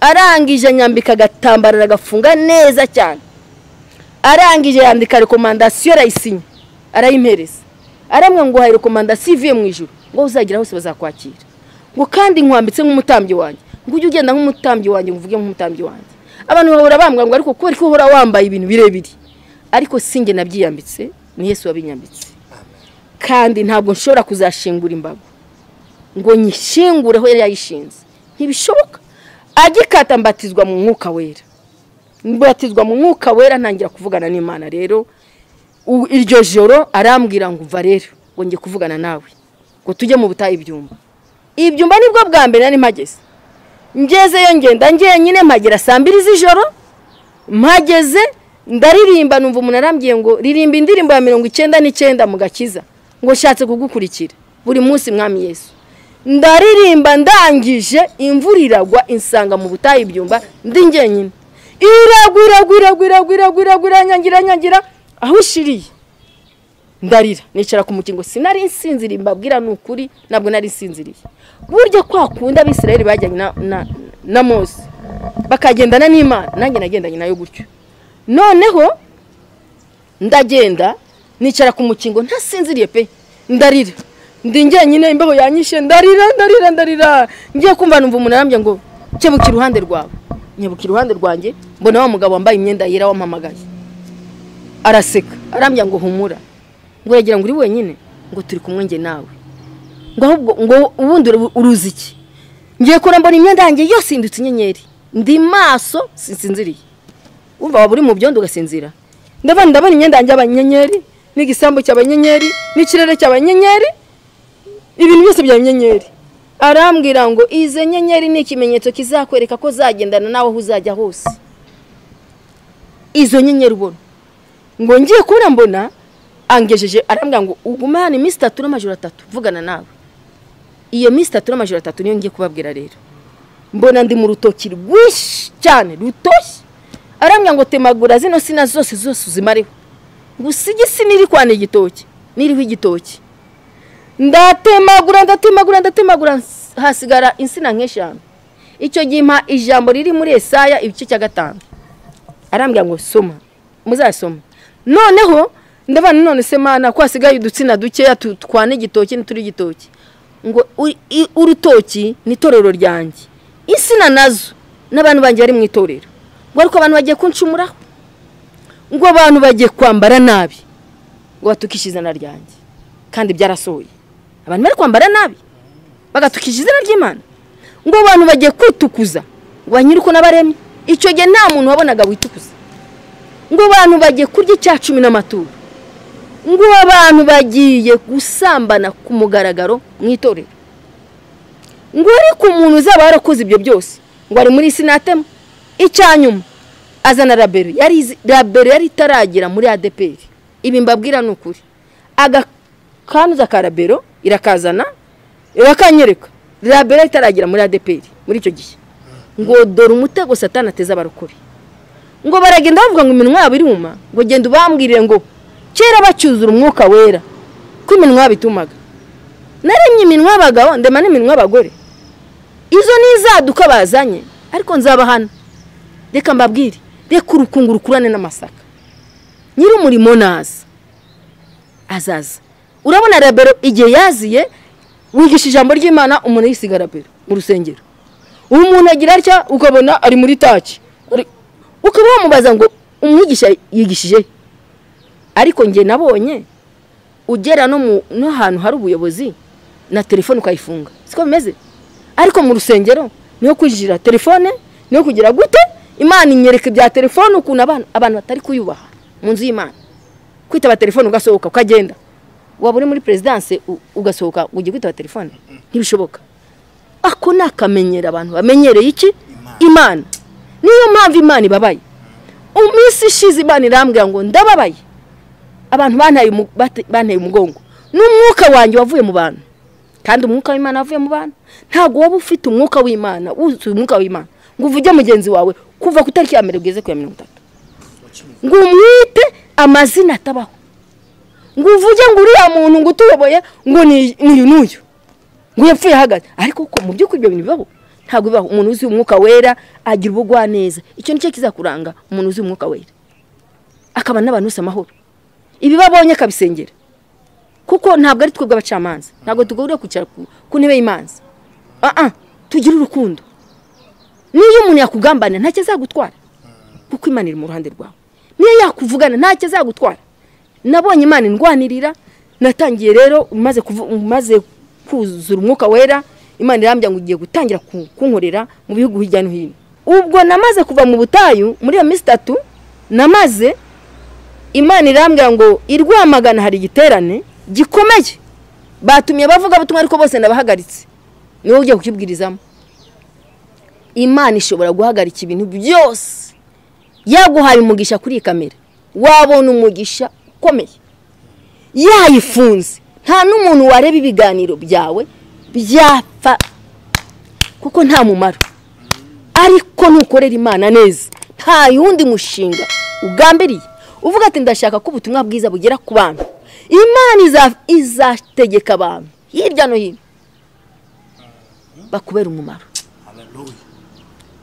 Arangije anyambika agatambaro agafunga neza cyane. Arangije yandika recommandation arayisinya arayimpereza. Aramwe ngo haye recommandation ivuye mu ijuru ngo uzagira hose bazakwakira. Ngo kandi nkwambitse nk'umutambyi wanjye Ngo ujye ugenda nk'umutambyi wanjye, ngo uvuge nk'umutambyi wanjye. Abantu bahora bambwa ngo ariko kubera ko uhora wambaye ibintu birebire, ariko sinjye nabyiyambitse, ni Yesu wabinyambitse. Kandi ntabwo nshobora kuzashingura imbago ngo nyishingureho yari yayishinze, ntibishoboka. Agikata mbatizwa mu mwuka wera, mbatizwa mu mwuka wera, ntangira kuvugana n'Imana. Rero iryo joro arambwira ngo uva rero ngo ngiye kuvugana nawe, ngo tujye mu butayu ibyumba. Ibyumba nibwo bwa mbere nari mpageze. Ngezeyo ngenda njyenyine, mpagera saa 2 z'ijoro. Mpageze ndaririmba, numva umuntu arambwiye ngo ririmba indirimbo ya 99 mu gakiza, ngo shatse kugukurikira buri munsi Mwami Yesu. Ndaririmba ndangije, imvura iragwa insanga mu butayu ibyumba ndi njyenyine. Iragwa iragwa iragwa iragwa iragwa iragwa, iranyangira nyangira aho ishiriye. Ndarira nicara ku mukingo, sinari nsinziriye, mbabwira ni ukuri ntabwo nari nsinziriye. Burya kwa kunda Abisirayeli bajyanye na Mose bakagendana n'Imana, nanjye nagendanye nayo gutyo. Noneho ndagenda nicara ku mukingo ntasinziriye pe, ndarira ndi njyenyine, imbeho yanyishe, ndarira ndarira ndarira. Ngiye kumva numva umuntu arambye ngo kebuka iruhande rwawe. Nkebuka iruhande rwanjye, mbona wa mugabo wambaye imyenda yera wampamagaye, araseka arambye ngo humura, ngo uragira ngo uri wenyine, ngo turi kumwe njye nawe, ngo ahubwo ngo ubundi uruzi iki. Ngiye kora mbona imyenda yanjye yose indutse inyenyeri, ndi maso sinsinziriye. Umva waba uri mu byondo ugasinzira. Ndabona imyenda yanjye y'abanyenyeri, n'igisambu cy'abanyenyeri, n'ikirere cy'abanyenyeri, ibintu byose bya nyenyeri. Arambwira ngo izo nyenyeri ni ikimenyetso kizakwereka ko zagendana nawe aho uzajya hose. Izo nyenyeri ubona. Ngo ngiye kubona mbona angejeje, arambwira ngo ugume hano iminsi 3 n'amajoro 3 vugana nawe. Iyo minsi 3 n'amajoro 3 niyo ngiye kubabwira rero. Mbona ndi mu rutoki rwinshi cyane rutoshye. Arambwira ngo temagura zino sina zose zose uzimareho, ngusige siniri kwana igitoki, niriho igitoki. Ndatemagura ndatemagura ndatemagura, hasigara insina nk'eshanu. Icyo gihe mpa ijambo riri muri Yesaya igice cya 5. Arambwira ngo soma, muzasoma. Noneho ndabana none se Mana ko hasigaye udutsina dukeya twana igitoki n'turi igitoki, ngo urutoki ni itorero ryanjye, insina nazo n'abantu banjye bari mu itorero, ngo ariko abantu bagiye kuncumuraho, ngo abantu bagiye kwambara nabi, ngo batukishe izina ryanjye. Kandi byarasohoye, abantu bari kwambara nabi bagatukisha izina ry'Imana, ngo abantu bagiye kwitukuza, ngo banyiri uko nabaremye. Icyo gihe nta muntu wabonaga witukuza. Ngo abantu bagiye kurya icya 10 n'amaturo, ngo abantu bagiye gusambana ku mugaragaro mu itorero, ngo ariko umuntu uzaba warakoze ibyo byose ngo ari muri sinatema. Icyanyuma azana rabero, yari rabero yari itaragera muri ADPR. Ibi mbabwira ni ukuri. Agakanuza ka rabero irakazana irakanyereka, rabero itaragera muri ADPR muri icyo gihe. Ngo dore umutego Satani ateza abarokore. Ngo baragenda bavuga ngo iminwa yabo iruma, ngo genda ubambwirire ngo kera bacyuzura umwuka wera ko iminwa bitumaga. Naremye iminwa y'abagabo ndema n'iminwa y'abagore, izo nizaduka bazanye, ariko nzabahana. Reka mbabwire, reka urukungu rukurane n'amasaka. Nyiri umurimo naza azaza. Urabona rabero igihe yaziye, wigisha ijambo ry'Imana umuntu yisiga rabero mu rusengero. Umuntu agira atya ukabona ari muri taki, ukaba wamubaza ngo umwigisha yigishije. Ariko nge nabonye ugera no hantu hari ubuyobozi na telefone ukayifunga, siko bimeze. Ariko mu rusengero niho kwijira telefone, niho kugira gute. Imana inyereka ibya telefone ukuntu abantu batari kuyubaha mu nzu y'Imana. Kwitaba telefone ugasohoka ukagenda, waba uri muri presidence ugasohoka ugiye kwitaba telefone, ntibishoboka. Ako nakamenyera abantu bamenyereye iki? Imana. Niyo mpamvu Imana ibabaye. Uminsi ishize Imana irambwira ngo ndababaye, abantu banteye umugongo, n'umwuka wanjye wavuye mu bantu. Kandi umwuka w'Imana wavuye mu bantu. Ntabwo waba ufite umwuka w'Imana, wuzuye umwuka w'Imana ngo uvuge mugenzi wawe kuva ku tariki ya 1 ugeze ku ya 30, ngo umwite amazina atabaho, ngo uvuge ngo uriya muntu ngo utuyoboye ngo ni uyu n'uyu, ngo yapfuye ahagaze. Ariko ko mu by'ukuri ibyo bintu bibaho? Ntabwo bibaho. Umuntu uzi umwuka wera agira ubugwaneza. Icyo nicyo kizakuranga umuntu uzi umwuka wera, akaba n'abantu bose amahoro. Ibi babonye akabisengera, kuko ntabwo ari twebwe abacamanza, ntabwo tugomba kwicara ku ntebe y'imanza. Tugira urukundo. Niyo umuntu yakugambana ntacyo azagutwara, kuko Imana iri mu ruhande rwawe. Niyo yakuvugana ntacyo azagutwara. Nabonye Imana indwanirira. Natangiye rero maze kuzura umwuka wera, Imana irambya ngo ugiye gutangira kunkorera mu bihugu hirya no hino. Ubwo namaze kuva mu butayu muri iyo minsi 3 namaze, Imana irambwira ngo i Rwamagana hari igiterane gikomeye, batumye bavuga butumwa ariko bose nabahagaritse, niwe ugiye kukibwirizamo. Imana ishobora guhagarika ibintu byose. Yaguhaye umugisha kuri iyi kamera, wabona umugisha ukomeye. Yayifunze, nta n'umuntu wareba ibiganiro byawe byapfa, kuko nta mumaro. Ariko nukorera Imana neza, nta yundi mushinga ugambiriye, uvuga ati ndashaka ko ubutumwa bwiza bugera ku bantu, Imana izategeka abantu hirya no hino bakubera umumaro.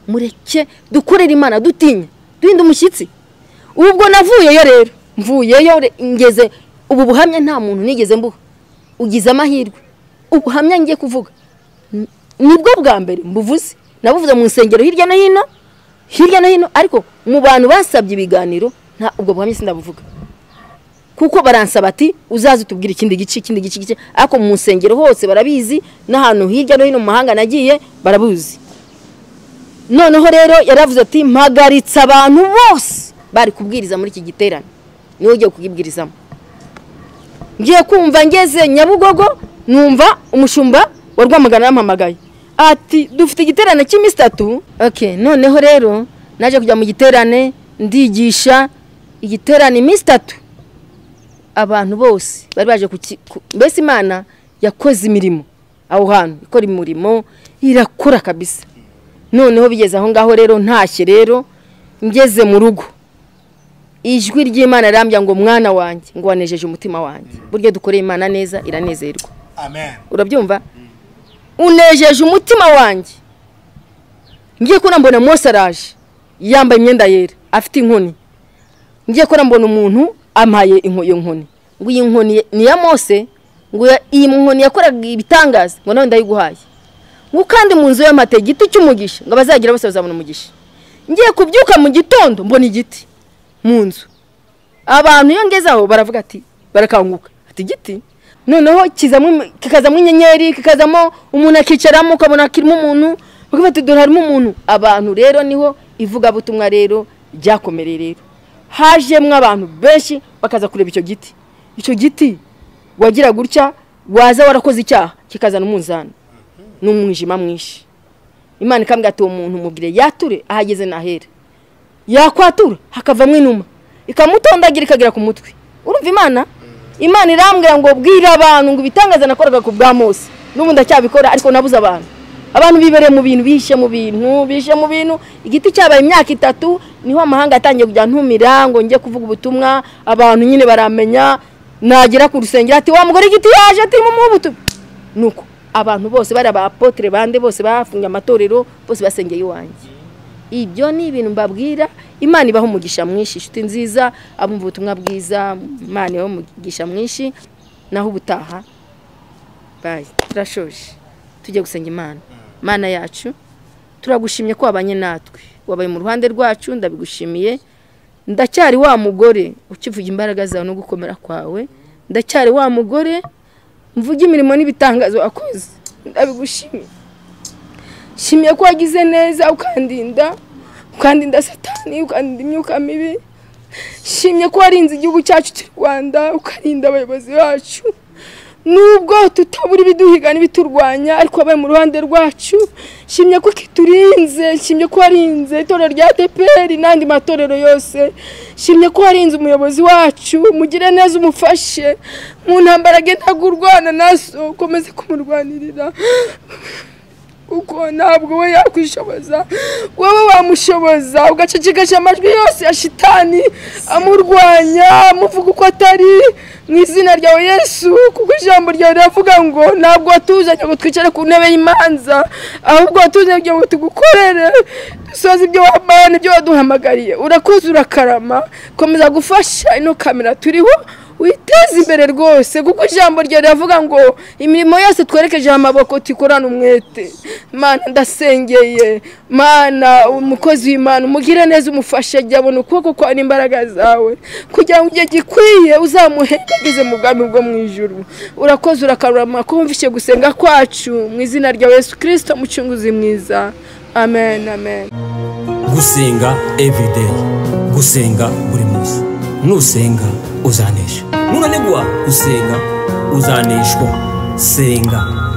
Mureke dukorere Imana dutinya, duhinde umushyitsi. Ubwo navuyeyo rero, mvuyeyo ngeze ubu buhamya nta muntu nigeze mbuha. Ugize amahirwe, ubuhamya ngiye kuvuga nibwo bwa mbere mbuvuze. Nabuvuze mu nsengero hirya no hino, hirya no hino, ariko mu bantu basabye ibiganiro nta ubwo buhamya sindabuvuga, kuko baransaba ati uzaze utubwire ikindi gice, ikindi gice, ariko mu nsengero hose barabizi, n'ahantu hirya no hino mu mahanga nagiye barabuzi. Noneho rero yaravuze ati mpagaritse abantu bose bari kubwiriza muri iki giterane, niwe ugiye kukibwirizamo. Ngiye kumva ngeze Nyabugogo, numva umushumba wa Rwamagana yampamagaye ati dufite igiterane cy'iminsi 3. Okay, noneho rero naje kujya mu giterane, ndigisha igiterane iminsi 3. Abantu bose bari baje mbese Imana yakoze imirimo aho hantu, ikora imirimo irakora kabisa. Noneho bigeze aho ngaho rero ntashye rero ngeze mu rugo, ijwi ry'Imana rambya ngo mwana wanjye, ngo wanejeje umutima wanjye. Buryo dukoreye Imana neza iranezerwa. Amen. Urabyumva? Unejeje umutima wanjye. Ngiye kubona mbona Mose araje yambaye imyenda yera, afite inkoni. Ngiye kubona mbona umuntu ampaye iyo nkoni, ngo iyi nkoni ni ya Mose, ngo iyi nkoni yakoraga ibitangaza, ngo nawe ndayiguhaye. Ngo kandi mu nzu y'amate igiti cy'umugisha, ngo abazagira bose bazabona umugisha. Ngiye kubyuka mu gitondo mbona igiti mu nzu. Abantu iyo ngeze aho baravuga ati, barakanguka ati igiti. Noneho kikazamo inyenyeri, kikazamo umuntu akicaramo, ukabona kirimo umuntu, bakavuga ati dore harimo umuntu. Abantu rero niho ivugabutumwa rero ryakomereye rero. Hajemwo abantu benshi bakaza kureba icyo giti. Icyo giti wagira gutya, waza warakoze icyaha kikazana umunzani n'umwijima mwinshi. Imana ikambwira ati uwo muntu mubwire yature ahageze nahera. Yakwatura hakavamwe inuma, ikamutondagira ikagera ku mutwe. Urumva Imana? Imana irambwira ngo bwira abantu ngo ibitangaza nakoraga ku bwa Mose, n'ubu ndacyabikora, ariko nabuze abantu. Abantu bibereye mu bintu, bihishe mu bintu, bihishe mu bintu. Igiti cyabaye imyaka 3 niho amahanga atangiye kujya ntumira ngo njye kuvuga ubutumwa, abantu nyine baramenya. Nagera ku rusengero ati wa mugore igiti yaje ati mu butumwa. Nuko abantu bose bari aba apotre bande bose bafunga amatorero, bose basengeye iwanjye. Ibyo ni ibintu mbabwira. Imana ibaho umugisha mwinshi, inshuti nziza, abumva ubutumwa bwiza, Imana ibaho umugisha mwinshi. Naho ubutaha, bye, turashoje tujye gusenga Imana. Mana yacu, turagushimye ko wabanye natwe, wabaye mu ruhande rwacu, ndabigushimiye. Ndacyari wa mugore ukivuga imbaraga zawe no gukomera kwawe, ndacyari wa mugore mvuga imirimo n'ibitangazo wakoze, ndabigushimiye. Shimiye ko wagize neza ukandinda, ukandinda satani, ukandinda imyuka mibi. Shimye ko warinze igihugu cyacu cy'u Rwanda, ukarinda abayobozi bacu. Nubwo tutabura ibiduhiga n'ibiturwanya, ariko wabaye mu ruhande rwacu. Shimye ko kiturinze, shimye ko warinze itorero rya ADEPR n'andi matorero yose. Shimye ko warinze umuyobozi wacu, mugire neza umufashe mu ntambara agenda kurwana naso, ukomeze kumurwanirira, kuko ntabwo we yakwishoboza, wowe wamushoboza. Ugacecekesha amajwi yose ya shitani amurwanya, amuvuga uko atari, mu izina ryawe Yesu. Kuko ijambo ryawe riravuga ngo ntabwo watuzanye ngo twicare ku ntebe y'imanza, ahubwo watuzanye ngo tugukorere, dusoze ibyo wamana, ibyo waduhamagariye. Urakoze, urakarama. Komeza gufasha ino kamera turiho, Witeze imbere rwose, kuko ijambo ryawe riravuga ngo imirimo yose twerekeje amaboko tuyikorane umwete. Mana ndasengeye, Mana umukozi w'Imana umugire neza, umufashe ajye abona ukuboko kwawe n'imbaraga zawe, kugira ngo igihe gikwiye uzamuhengageze mu bwami bwo mu ijuru. Urakoze, urakarurama ko wumvise gusenga kwacu, mu izina rya Yesu Kristo mucunguzi mwiza, amen, amen. Gusenga everyday, gusenga buri munsi. Nusenga uzanesha, nunanigwa gusenga uzaneshwa. Senga.